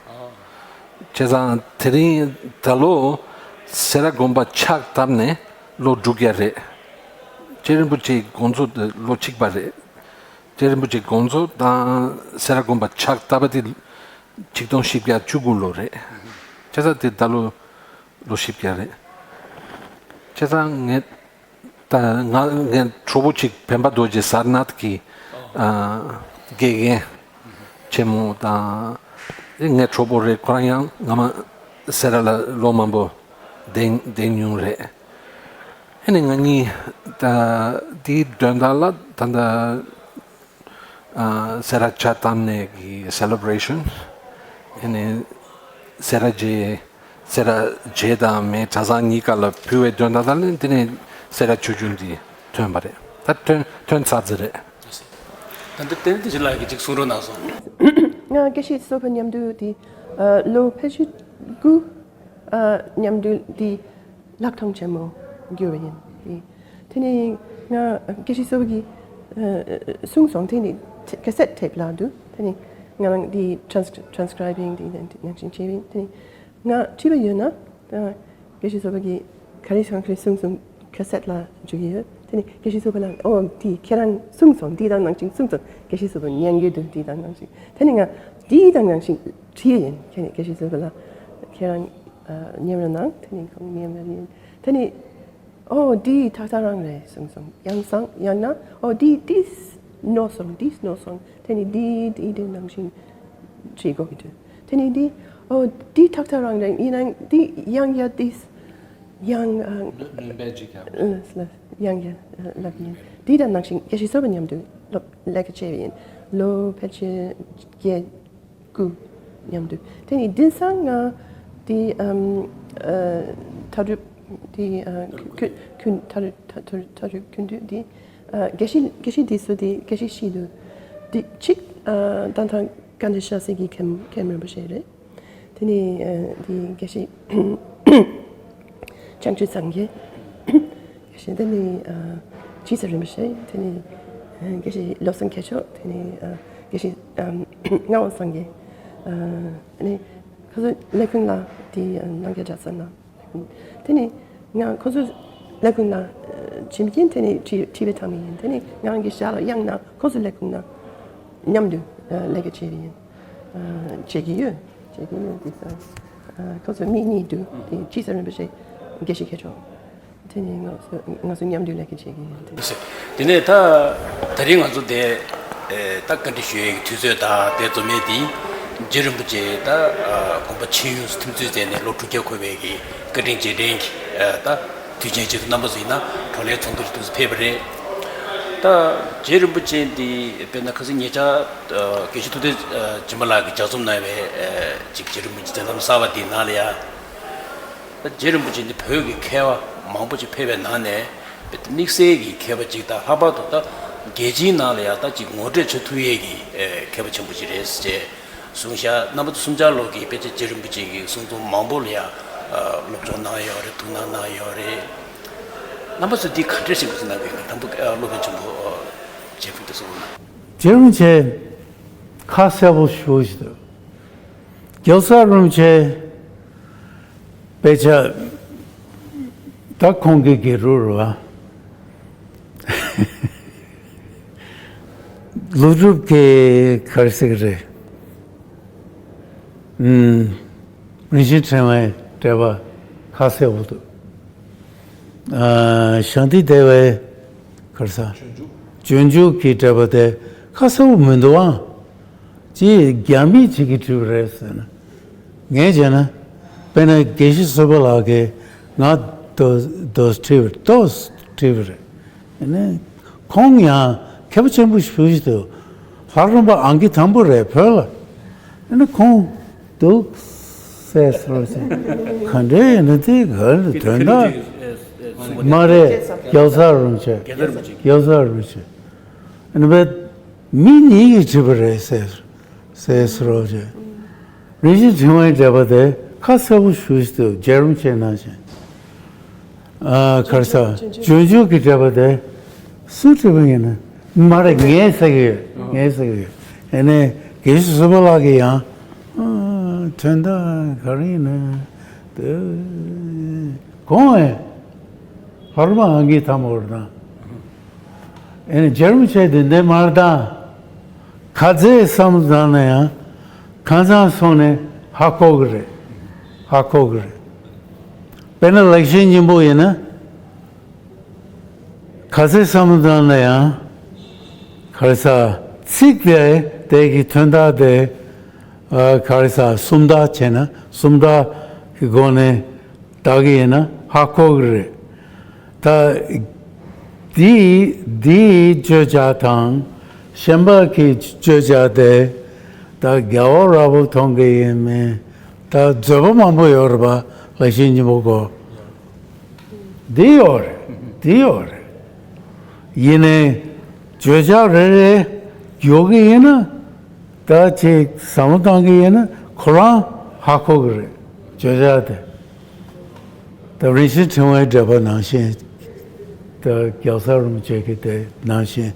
བྱས་ཙང་དེ་རིང་ད་ལོ་སེ་ར་དགོན་པ་ཕྱག་བཏབ་ནས་ལོ་དྲུག་བརྒྱ་རེད། རྗེ་རིན་པོ་ཆེའི་དགོངས་རྫོགས་དེ་ལོ་གཅིག་པ་རེད། རྗེ་རིན་པོ་ཆེའི་དགོངས་རྫོགས་དང་སེ་ར་དགོན་པ་ཕྱག་བཏབ་པ་དེ་ཆིག་སྟོང་བཞི་བརྒྱ་བཅུ་དགུ་ལོ་རེད། བྱས་ཙང་དེ་ད་ལོ་ལོ་བཞི་བརྒྱ་རེད། བྱས་ཙང་ངས་ད་ང་ངའི་གྲོགས་པོ་གཅིག་བེམ་པ་རྡོ་རྗེ་སར་ནཱཐ་གི་ཨ་དགེ་རྒན་ཆེན་མོ་དང་ངའི་གྲོགས་པོ་རེད། ཁོ་རང་ཡང་སྔ་མ་སེ་ར་ལ་ལོ་མང་པོ་བསྡད་བསྡད་མྱོང་རེད། ཨ་ནི་ང་གཉིས་ད་དེའི་དོན་དག་ལ་ད་ལྟ་ཨ་སེ་ར་ཕྱག་བཏབ་ནས་ཀྱི་སེ་ལེ་བྷ་རེ་ཤན། ཨ་ནི་སེ་ར་རྗེ་སེ་ར་རྗེ་དང་མེས་གྲྭ་ཚང་གཉིས་ཀ་ལ་ཕུལ་བའི་དོན་དག་ལ་ནི་དེ་ནས་སེ་ར་ཆོས་འབྱུང་འདི་ཐོན་པ་རེད། ད་ཐོན་ཐོན་ཚར་ཙམ་རེད། ད་འདི་བསྟན་འཛིན་ལགས་ཀྱིས་ཅིག་གསུང་རོགས་གནང་སོང་། ང་དགེ་བཤེས་བསོད་པ་མཉམ་དུ་དེ་ལོ་ཕལ་ཆེར་དགུ་མཉམ་དུ་དེ་ལྷག་མཐོང་ཆེན་མོ་གྱུར་བ་ཡིན། དེ་ནས་ང་དགེ་བཤེས་བསོད་པ་གིས་གསུངས་སོང་། དེ་ནས་ཁ་སེ་ཊི་ཊེབ་ལ་འདུག་དེ་ནས་ང་རང་དེ་ཊྲན་སི་ཊྲན་སི་ཀྲའི་བིང་དེ་ནང་བཞིན་བྱས་པ་ཡིན། དེ་ནས་ང་བྲིས་པ་ཡོད་ན། དགེ་བཤེས་བསོད་པ་གིས་ག་རེ་གང་ག་རེ་གསུངས་སོང་། ཁ་སེ་ཊི་ལ་འཇུག་གི་ཡོད། དེ་ནས་དགེ་བཤེས་བསོད་པ་ལགས་ཨོ་དེ་ཁྱེད་རང་གསུངས་སོང་། དེ་དང་ནང་བཞིན་གསུངས་སོང་། དགེ་བཤེས་བསོད་པ་ཉན་གྱི་འདུག་དེ་དང་ནང་བཞིན། དེ་ནས་ང་དེ་དང་ནང་བཞིན་བྲིས་ཡིན། ཁྱེད་ནས་དགེ་བཤེས་བསོད་པ་ལགས་ཁྱེད་རང་ཉན་རོགས་གནང་། དེ་ནས་ཁོང་ཉན་པ་ཡིན། དེ་ནས་ཨོ་དེ་ཏག་ཏག་རང་རེད་གསུངས་སོང་། ཡང་སང་ཡང་ན་ཨོ་དེ་དེ་ནོར་སོང་། དེ་ནོར་སོང་། དེ་ནས་དེ་དེ་དེ་ནང་བཞིན་བྲིས་དགོས་ཀྱི་འདུག་དེ་ནས་འདི་ཨོ་འདི་ཐག་ཐག་རང་རེད། ཡིན་ནའང་འདི་ཡང་ཡ་འདིས་ཡང་ཨ་ལོན་པའི་ཅིག་ཡང་ཨ་ལ་ཡང་ཡ་ལབ་ཡིན། འདི་དང་ནང་བཞིན་དགེ་བཤེས་བསོད་པ་མཉམ་དུ་སློབ་ལས་ཀ་བྱས་པ་ཡིན། ལོ་ཕལ་ཆེར་བརྒྱད་དགུ་མཉམ་དུ། དེ་ནི་དེང་སང་ང་དེ་ཨམ་ཨ་ཐ་རུབ་དེ་ཨ་ཁུ་ཁུ་ཐ་རུབ་ཐ་ཐ་ཐ་རུབ་ཁུ་འདུས་དེ་ཨ་དགེ་བཤེས་དགེ་བཤེས་དེ་ཚོ་དེ་དགེ་བཤེས་ཤིག་འདུག་དེ་གཅིག་ཨ་ད་ཐང་ཀ་འདི་ཤ་སི་གི་མཁན་མཁན་རིན་པོ་ཆེ་རེད། དེ་ནི་ཨ་དེ་དགེ་བཤེས་བྱང་ཆུབ་སངས་རྒྱས། དགེ་བཤེས་དེ་ནི་ཨ་རྗེ་བཙུན་རིན་པོ་ཆེ། དེ་ནི་ཨ་དགེ་བཤེས་བློ་བཟང་མཁས་མཆོག་དེ་ནི་ཨ་དགེ་བཤེས་ཨ་ངག་དབང་སངས་རྒྱས། ཨ་ནི་ཁོ་ཚོ་ལས་ཁུངས་ལ་དེ་ཨ་ནང་རྒྱ་གྲྭ་ཚང་ན། དེ་ནི་ང་ཁོ་ཚོ་ལས་ཁུངས་ན་ཨ་ཕྱིན་པའི་རྐྱེན་དེ་ནི་ཁྲི་ཁྲི་བའི་ཐང་མི་ཡིན། དེ་ནི་ང་རང་གི་ཞྭ་ལ་གཡང་ན་ཁོ་ཚོ་ལས་ཁུངས་ན་མཉམ་དུ་ཨ་ལས་ཀ་བྱེད་པ་ཡིན། ཨ་བྱེད་ཀྱི་ཡོད། བྱེད་ཀྱི་ཡོད་དེ་ས། ཨ་ཁོ་ཚོ་མི་གཉིས་འདུག་དེ་རྗེ་བཙུན་རིན་པོ་ཆེ་དགེ་བཤེས་མཁས་མཆོག་དེ་ནི་ང་ཚོ་ང་ཚོ་མཉམ་དུ་ལས་ཀ་བྱེད་ཀྱི་ཡིན་དེ། དེ་ནས་ད་ད་རིང་ང་ཚོ་དེ་ཨེ་ད་བཀའ་འདྲི་ཞུ་ཡས་ཀྱི་དུས་ཚོད་དང་དེ་རྩོམ་ཡས་དེ་རྗེ་རིན་པོ་ཆེ་ད་ཨ་དགོངས་པ་ཆེན་ཡོངས་སུ་ཐིམ་ཚུལ་མཛད་ནས་ལོ་དྲུག་བརྒྱ་འཁོར་བའི་གི་བཀའ་དྲིན་རྗེས་དྲན་གྱི་ཨ་ད་དུས་ཆེན་ཆེད་དུ་རྣམ་པ་ཚོ་ཡིན་ན་བགྲོ་གླེང་ཚོགས་འདུ་ཞིག་ཏུ་ཕེབས་པ་རེད། ད་རྗེ་རིན་པོ་ཆེ་འདི་དཔེར་ན་ཁ་སང་ཉེ་ཆར་ཨ་དགེ་བཤེས་ཐུབ་བསྟན་ཨ་སྦྱིན་པ་ལགས་ཀྱིས་ལྗགས་རྩོམ་གནང་བའི་ཨ་ཅིག་རྗེ་རིན་པོ་ཆེ་མཛད་རྣམ་གསར་པ་འདིའི་ནང་ལ་ཡང་ད་རྗེ་རིན་པོ་ཆེ་འདི་བོད་ཀྱི་མཁས་པ་མང་པོ་ཅིག་ཕེབས་པའི་ནང་ནས་དམིགས་བསལ་གྱི་མཁས་པ་ཅིག་དང་ལྷག་པར་དུ་ད་རྒྱལ་སྤྱིའི་ནང་ལ་ཡང་ད་ཅིག་ངོ་སྤྲོད་བྱེད་ཐུབ་ཡས་ཀྱི་ཨ་མཁས་པ་ཆེན་པོ་ཅིག་རེད་ཟེར་གསུངས་ཤག་རྣམ་པ་ཚོ་གསུམ་ཆར་ལོག་གི་དཔེ་ཆ་རྗེ་རིན་པོ་ཆེ་གི་གསུང་རྩོམ་མང་པོ་ལ་ཡང་ཨ་སློབ་སྦྱོང་གནང་ཡོད་རེད། ཐུགས་སྣང་གནང་ཡོད་རེད། རྣམ་པ་ཚོས་འདི་ག་འདྲ་ཞིག་གསུང་གནང་གི་ཡོད་ན། དང་པོ་ཨ་སློབ་དཔོན་ཆེན་པོ་ཨ་རྗེ་ཕུན་ཚོགས་ལགས། རྗེ་རིན་པོ་ཆེ་ཁ་གསལ་པོ་ཞུ་ཞིག་འདུག་རྒྱལ་ཚབ་རིན་པོ་ཆེ་དཔེ་ཆ་ད་ཁོང་གི་དགེ་ཕྲུག་རེད་བ། ཀླུ་སྒྲུབ་ཀྱི་ག་རེ་ཟེར་གི་རེད། ཨུམ། རིན་ཆེན་ཕྲེང་བའི་འགྲེལ་པ་ཁ་གསལ་པོ་འདུག་ཨ་ཞབས་འདེགས་སྡེ་པའི་ག་རེ་ཟ། སྤྱོད་འཇུག་གི་འགྲེལ་པ་དེ་ཁ་གསལ་པོ་མི་འདུག་ཨང་། ཅིག་རྒྱ་མིས་ཅིག་གིས་བྲིས་པ་རེད་ཟེར་ན། ངས་བྱས་ན། དཔེར་ན་དགེ་བཤེས་བཟོད་པ་ལགས་ཀྱིས་ང་དོ་དོ་བྲིས་པ་དོ་བྲིས་པ་རེད། ཨ་ནི་ཁོང་ཡང་མཁས་པ་ཆེན་པོ་ཞིག་འདུག་ལྷ་རམས་པ་ཨང་ཀི་དང་པོ་རེད་བོད་ལ། ཨ་ནི་ཁོང་འདུག་ཟེར་སོང་ཟེར། ག་འདྲ་ཡིན་ན་དེ་ག་རེ་དོན་དག་མ་རེད། རྒྱལ་ཚབ་རིན་པོ་ཆེ། རྒྱལ་ཚབ་རིན་པོ་ཆེ། ཨ་ནི་བས་མི་གཉིས་ཀྱིས་བྲིས་པ་རེད་ཟེར། ཟེར་སོང་ཟེར། རིན་ཆེན་ཕྲེང་བའི་འགྲེལ་པ་དེ་ཁ་གསལ་པོ་ཞུ་ཞིག་འདུག་རྗེ་རིན་པོ་ཆེ་ནང་བཞིན། ཨ་ག་རེ་ཟ། སྤྱོད་འཇུག་གི་འགྲེལ་པ་དེ་སུ་བྲིས་པ་ཡིན་ན། མ་རེད། ངས་ཟེར་གི་ཡོད། ངས་ཟེར་གི་ཡོད། ཨ་ནི་དགེ་བཤེས་བཟོད་པ་ལགས་ཀྱིས་ཡང་ཨ་དོན་དག་ག་རེ་ཡིན་ན་དེ་གོང་ཨེ་ལྷ་རམས་པ་ཨང་ཀི་དང་པོ་རེད་དང་། ཨེ་ནི་རྗེ་རིན་པོ་ཆེ་དེ་འདི་མར་དང་། ག་ཚད་བསམ་བློ་བཏང་ན་ཡང་གང་ཚང་སོང་ནས་ཧ་གོ་གི་རེད། ཧ་གོ་གི་རེད། དཔེར་ན་ལེགས་བཤད་སྙིང་པོ་ཡིན་ན། ག་ཚད་བསམ་བློ་བཏང་ན་ཡང་ག་རེ་ཟ། ཚིག་དེ་དེ་གི་དོན་དག་དེ་ཨ་ག་རེ་ཟ། སུམ་རྟགས་བྱས་ན་སུམ་རྟགས་ཀྱི་སྒོ་ནས། བལྟ་གི་ཡིན་ན་ཧ་གོ་གི་རེད། ད་འདི་འདིའི་བརྗོད་བྱ་དང་གཞན་པ་གི་བརྗོད་བྱ་དེ་ད་རྒྱལ་བ་རབ་འབྱམས་མཐོང་གི་ཡིན་མིན་ད་རྫོད་པ་མང་པོ་ཡོད་རེད་པ། ལེགས་བཤད་སྙིང་པོ་གོ། འདི་ཡོད་རེད། འདི་ཡོད་རེད། ཡིན་ནའི་བརྗོད་བྱ་རེ་རེ་ཡོད་གི་ཡིན་ན། ད་ཅིག་བསམ་བློ་བཏང་གི་ཡིན་ན་ཁོ་རང་ཧ་གོ་གི་རེད། བརྗོད་བྱ་དེ། ད་རིན་ཆེན་ཕྲེང་བའི་འགྲེལ་པ་ནང་བཞིན། ད་རྒྱལ་ཚབ་རིན་པོ་ཆེ་གི་དེ་ནང་བཞིན།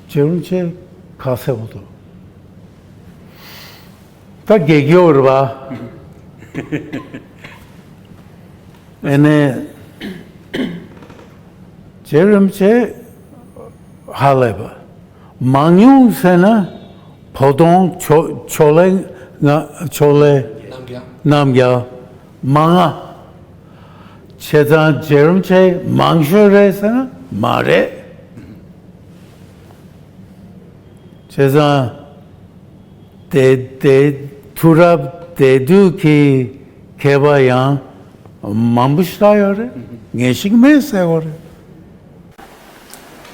རྗེ་རིན་པོ་ཆེ་ཁ་གསལ་པོ་འདུག་ད་དགེ་སྒྱུར་བ། ཨེ་ནས། རྗེ་རིན་པོ་ཆེ་ཧ་ལས་པ། མང་ཉུང་ཟེར་ན་བོ་དོང་ཕྱོགས་ཕྱོགས་ལས་ང་ཕྱོགས་ལས་རྣམ་རྒྱལ། རྣམ་རྒྱལ་མང་ང་། བྱས་ཙང་རྗེ་རིན་པོ་ཆེ་མང་ཤོས་རེད་ཟེར་ན་མ་རེད། བྱས་ཙང་དེ་དེ་དུས་རབས་དེ་དུས་ཀྱི་མཁས་པ་ཡང་མང་པོ་ཞིག་ཡོད་རེད། ངེས་ཤིག་མེད་ཟེར་བ་རེད།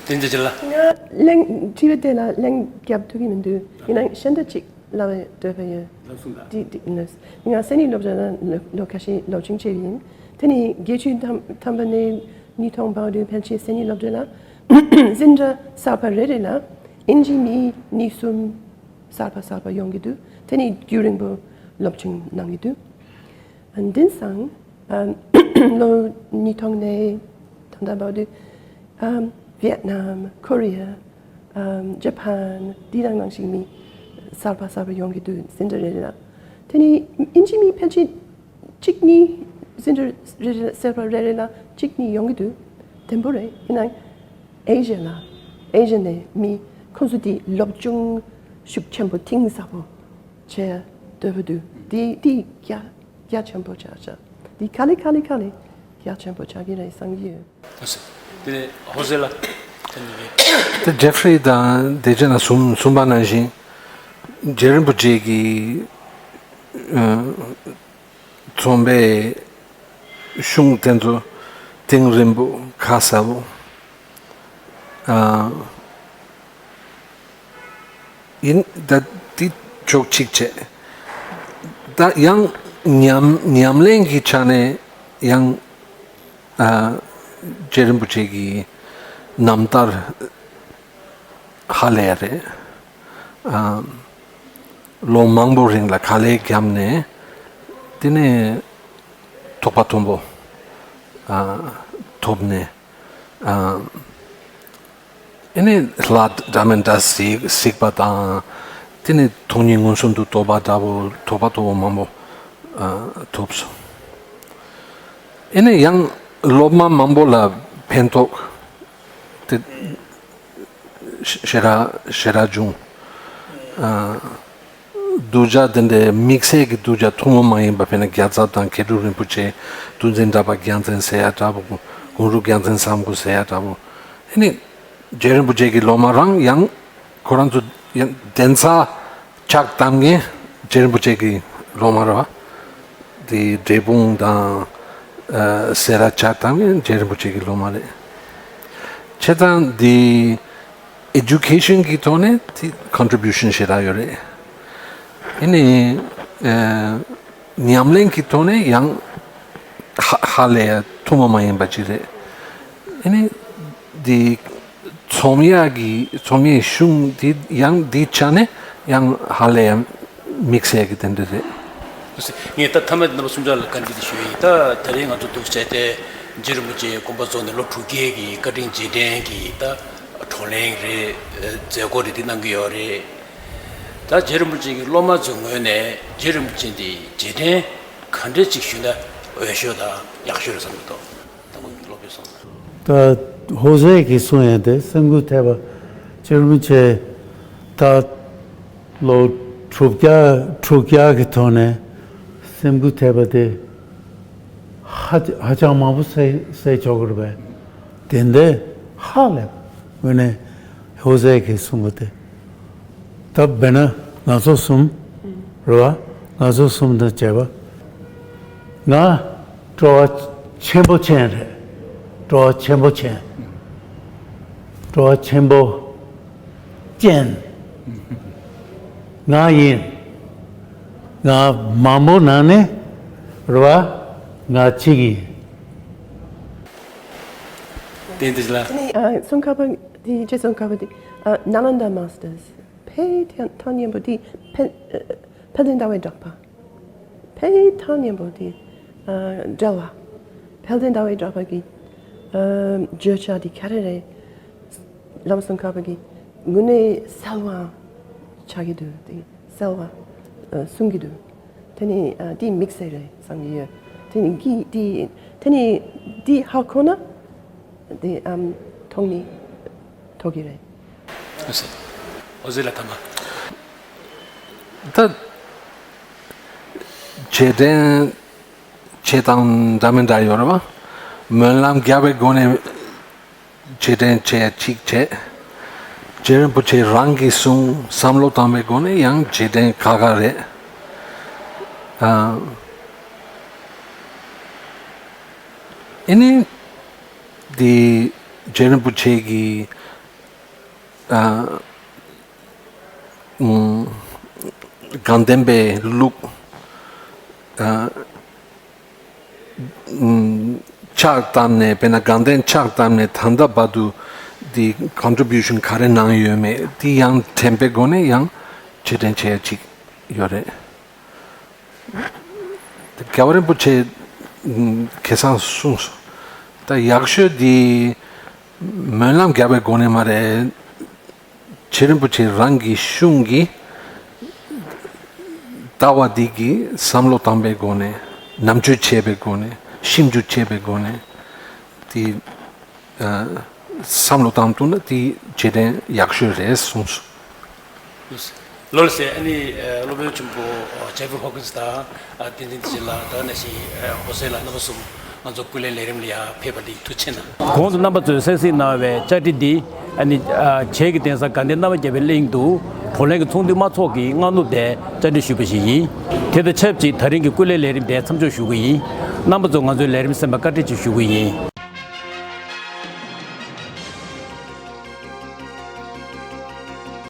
བསྟན་འཛིན་ལགས། ང་གླེང་དྲི་བ་དེ་ལ་གླེང་རྒྱབ་ཐུབ་ཀྱི་མི་འདུག་ཡིན་ནའང་ཤན་ཏ་གཅིག་ལབ་པའི་འདོད་པ་ཡོད། ལགས་སོ། ལགས། དེ་དེ་ལགས། ང་སེ་ནི་སློབ་གྲྭ་ལ་ལོ་ལོ་ཁ་ཤས་སློབ་སྦྱོང་བྱས་པ་ཡིན། དེ་ནི་བརྒྱད་ཅུ་ཐམ་ཐམ་པ་ནས་ཉིས་སྟོང་བར་དུ་ཕལ་ཆེར་སེ་ནི་སློབ་གྲྭ་ལ་འཛིན་གྲྭ་གསར་པ་རེ་རེ་ལ་ཨིན་ཇི་མི་གཉིས་གསུམ་གསར་པ་གསར་པ་ཡོང་གི་འདུག་དེ་ནི་རྒྱུན་རིང་པོ་སློབ་སྦྱོང་གནང་གི་འདུག་དེང་སང་ཨ་ལོ་ཉིས་སྟོང་ནས་ད་ལྟ་བར་དུ་ཨ་ཝེད་ནམ། ཁོ་རི་ཡ། ཨ་ཇ་པན། འདི་དང་ནང་བཞིན་མི་གསར་པ་གསར་པ་ཡོང་གི་འདུག་འཛིན་གྲྭ་རེ་རེ་ལ། དེ་ནི་ཨིན་ཇི་མི་ཕལ་ཆེར་གཅིག་གཉིས་འཛིན་གྲྭ་རེ་རེ་ལ་གསར་པ་རེ་རེ་ལ་གཅིག་གཉིས་ཡོང་གི་འདུག་བདེན་པོ་རེད། ཡིན་ནའང་ཨེ་ཤི་ཡ་ལ་ཨེ་ཤི་ཡ་ནས་མི་ཁོང་ཚོ་དེ་སློབ་སྦྱོང་ཤུགས་ཆེན་པོ་གཏིང་ཟབ་པོ་བྱེད་འདོད་པ་འདུག་དེ་དེ་རྒྱ་རྒྱ་ཆེན་པོ་ཆགས་ཆགས། དེ་ག་ལེ་ག་ལེ་ག་ལེ་རྒྱ་ཆེན་པོ་ཆགས་ཀྱི་རེད་བསམ་གྱི་ཡོད། ལགས་སོ། དེ་ནས་ཧོ་སེ་ལགས། ད་ནི་རེད། དེ་ཇེ་ཧྥི་རི་དང་དེ་རྗེས་ན་གསུང་གསུངས་པ་ནང་བཞིན་རྗེ་རིན་པོ་ཆེ་གི་ཨ་ཚོང་པའི་གཞུང་དེ་ཚོ་གཏིང་རིང་པོ་ཁ་གསལ་པོ་ཨ་ཡིན། ད་དེ་ཕྱོགས་གཅིག་བྱས། ད་ཡང་ཉམས་ཉམས་ལེན་གྱི་ཆ་ནས་ཡང་ཨ་རྗེ་རིན་པོ་ཆེ་གི་རྣམ་ཐར་ཧ་ལས་རེད། ཨ་ལོ་མང་པོ་རིང་ལ་དཀའ་ལས་བརྒྱབ་ནས་དེ་ནས་ཐོགས་པ་མཐོན་པོ་ཨ་ཐོབ་ནས་ཨ་ཨེ་ནས་ལྷ་འདྲ་མིན་འདྲ་གཟིགས་གཟིགས་པ་དང་དེ་ནས་ཐུགས་ཉིད་མངོན་སུམ་དུ་རྟོགས་པ་འདྲ་པོ་ཐོགས་པ་མཐོན་པོ་མང་པོ་ཨ་ཐོབ་སོང་། ཨེ་ནས་ཡང་སློབ་མ་མང་པོ་ལ་ཕན་ཐོགས་དེ་ཞེ་དྲག་ཞེ་དྲག་བྱུང་། ཨ་གདུལ་བྱ་དེ་འདྲའི་དམིགས་བསལ་གྱི་གདུལ་བྱ་ཐུན་མོང་མ་ཡིན་པ་དཔེར་ན་རྒྱལ་ཚབ་དང་མཁས་གྲུབ་རིན་པོ་ཆེ། གདུལ་འཛིན་གྲགས་པ་རྒྱལ་མཚན་ཟེར་ཡ་འདྲ་པོ། གུང་རུ་རྒྱལ་མཚན་བཟང་པོ་ཟེར་ཡ་འདྲ་པོ། ཨེ་ནི་རྗེ་རིན་པོ་ཆེ་གི་སློབ་མ་རང་ཡང་ཁོ་རང་ཚོ་ཡང་གདན་ས་ཕྱག་བཏབ་མཁན་རྗེ་རིན་པོ་ཆེ་གི་སློབ་མ་རེད་བ། དེ་འབྲས་སྤུངས་དང་ཨ་སེ་ར་ཕྱག་བཏབ་མཁན་རྗེ་རིན་པོ་ཆེ་གི་སློབ་མ་རེད། བྱས་ཙང་འདི་ཨེ་ཌུ་ཀེ་ཤན་གྱི་ཐོག་ནས་དེ་ཀོན་ཊི་བྷིའུ་ཤན་ཞེ་དྲག་ཡོད་རེད། ཨེ་ནི་ཨ་ཉམས་ལེན་གྱི་ཐོག་ནས་ཡང་ཧ་ཧ་ལས་ཡ་ཐུན་མོང་མ་ཡིན་པ་ཅིག་རེད། ཨེ་ནི་འདི་ཚོམས་ཡག་གི་ཚོམས་ཡིག་གཞུང་འདི་ཡང་འདི་ཆ་ནས་ཡང་ཧ་ལས་ཡ་དམིགས་བསལ་གྱི་དེ་འདྲ་རེད། ངས་ད་མཐའ་མ་རྣམ་པ་གསུམ་ཆ་ལ་བཀའ་འདྲི་དེ་ཞུ་ཡིན། ད་ད་རེས་ང་ཚོ་འདུག་བྱས་ཏེ་རྗེ་རིན་པོ་ཆེ་དགོངས་པ་རྫོགས་ནས་ལོ་དྲུག་བརྒྱའི་གི་བཀའ་དྲིན་རྗེས་དྲན་གྱི་ད་བགྲོ་གླེང་རེད། མཛད་སྒོ་རེད་དེ་གནང་གི་ཡོད་རེད། ད་རྗེ་རིན་པོ་ཆེ་གི་སློབ་མ་ཚོའི་ངོས་ནས་རྗེ་རིན་པོ་ཆེ་འདི་རྗེས་དྲན་ག་འདྲ་ཅིག་ཞུས་ན་འོས་ཤོས་དང་ཡག་ཤོས་རེད་བསམ་གྱི་འདུག་ད་ཁོང་སློབ་དཔོན་སོང་ཙང་། ད་ཧོ་སེ་གིས་གསུང་ཡ་དེ་སེམས་འགུལ་ཐེབས་པ། རྗེ་རིན་པོ་ཆེ་ད་ལོ་དྲུག་བརྒྱ་དྲུག་བརྒྱ་གི་ཐོག་ནས་སེམས་འགུལ་ཐེབས་པ་དེ་ཧ་ཧ་ཅང་མང་པོ་གསལ་གསལ་ཆོག་གི་རེད་པས། དེ་འདྲའི་ཧ་ལས་པ་དངོས་གནས་ཧོ་སེ་གིས་གསུང་པ་དེ། ད་དཔེར་ན་ང་ཚོ་གསུམ་རེད་པ། ང་ཚོ་གསུམ་དང་བཅས་པ། ང་སྤྲོ་བ་ཆེན་པོ་ཅན་རེད། སྤྲོ་བ་ཆེན་པོ་ཅན། སྤྲོ་བ་ཆེན་པོ་ཅན་ང་ཡིན། ང་མང་པོ་ནང་ནས་རེད་པ། ང་གཅིག་ཡིན། བསྟན་འཛིན་ལགས། དེ་ནས་ཨ་ཙོང་ཁ་པ་དེ་རྗེ་ཙོང་ཁ་པ་དེ་ཨ་ནཱ་ལན་དཱ་མཱ་སི་ཊར་སི་དཔེ་ཐང་ཐང་སྙན་པོ་དེ་དཔལ་ཨ་དཔལ་ལྡན་ཟླ་བའི་གྲགས་པ། དཔེ་ཐང་སྙན་པོ་དེ་ཨ་འགྲེལ་བ། དཔལ་ལྡན་ཟླ་བའི་གྲགས་པ་གི་ཨ་བརྗོད་བྱ་དེ་ག་རེ་རེད། བླ་མ་ཙོང་ཁ་པ་གི་དངོས་གནས་གསལ་བ་ཆགས་ཀྱི་འདུག་དེ་གསལ་བ་ཨ་གསུང་གི་འདུག་དེ་ནི་ཨ་དེ་དམིགས་བསལ་རེད་བསམ་གྱི་ཡོད། དེ་ནི་གི་དེ་དེ་ནི་དེ་ཧ་གོ་ན་དེ་ཨམ་མཐོང་ནི་ཐོགས་ཀྱི་རེད། ཨོ་ཟེ། ཨོ་ཟེ་ལ་ཐ་མ། ད་རྗེས་དྲན་བྱེད་སྟངས་འདྲ་མི་འདྲ་ཡོད་རེད་པ། སྨོན་ལམ་རྒྱག་པའི་སྒོ་ནས་རྗེས་དྲན་བྱེད་ཡ་གཅིག་བྱས། རྗེ་རིན་པོ་ཆེ་རང་གིས་གསུང་བསམ་བློ་བཏང་པའི་སྒོ་ནས་ཡང་རྗེས་དྲན་ཁག་ཁག་རེད། ཨ་ཨེ་ནི། དེ་རྗེ་རིན་པོ་ཆེ་གི་ ཨ། ཨུམ། དགའ་ལྡན་པའི་ལུགས། ཨ། ཨུམ། ཕྱག་བཏབ་ནས་དཔེར་ན་དགའ་ལྡན་ཕྱག་བཏབ་ནས་ད་ལྟ་བར་དུ་འདི་contribution ག་རེ་གནང་ཡོད་མེད་འདི་ཡང་དྲན་པའི་སྒོ་ནས་ཡང་རྗེས་དྲན་བྱེད་ཡ་ཅིག་ཡོད་རེད། རྒྱལ་བ་རིན་པོ་ཆེ་ཁ་སང་གསུངས་སོང་། ད་ཡག་ཤོས་འདི་སྨོན་ལམ་རྒྱག་པའི་སྒོ་ནས་མ་རེད། རྗེ་རིན་པོ་ཆེ་རང་གི་གཞུང་གི་ལྟ་བ་འདི་གི་བསམ་བློ་བཏང་པའི་སྒོ་ནས། རྣམ་དཔྱོད་བྱས་པའི་སྒོ་ནས། ཞིབ་འཇུག་བྱས་པའི་སྒོ་ནས་དེ་བསམ་བློ་བཏང་ཐུབ་ན་དེ་རྗེས་དྲན་ཡག་ཤོས་རེད་གསུངས་སོང་། ལགས་སོ། ཨ་ནི་སློབ་དཔོན་ཆེན་པོ་ཇེ་ཧྥི་ཧོ་ཀིན་སི་དང་། ཨ། བསྟན་འཛིན་བདེ་ཆེན་ལགས་དང་ནང་བཞིན་ཨ་འོད་ཟེར་ལགས་རྣམ་པ་གསུམ་ང་ཚོ་སྐུ་ལས་ལས་རིམ་ལ་ཡར་ཕེབས་པ་འདི་ཐུགས་རྗེ་ཆེ་གནང་། གོང་དུ་རྣམ་པ་ཚོས་གསན་གཟིགས་གནང་བའི་བཅར་འདྲི་འདི་ཨ་ནི་ཨ་བྱེས་ཀྱི་གདན་ས་དགའ་ལྡན་རྣམ་པ་རྒྱལ་བའི་གླིང་དུ་བགྲོ་གླེང་གི་ཚོགས་འདུའི་དམག་ཚོགས་ཀྱིས་སྔ་ནུབ་དེ་བཅར་འདྲི་ཞུས་པ་ཞིག་ཡིན། དེ་དང་ཆབས་ཅིག་ད་རིང་གི་སྐུ་ལས་ལས་རིམ་དེ་མཚམས་འཇོག་ཞུ་གི་ཡིན། རྣམ་པ་ཚོ་ང་ཚོའི་ལས་རིམ་གསན་པར་བཀའ་དྲིན་ཆེ་ཞུ་གི་ཡིན།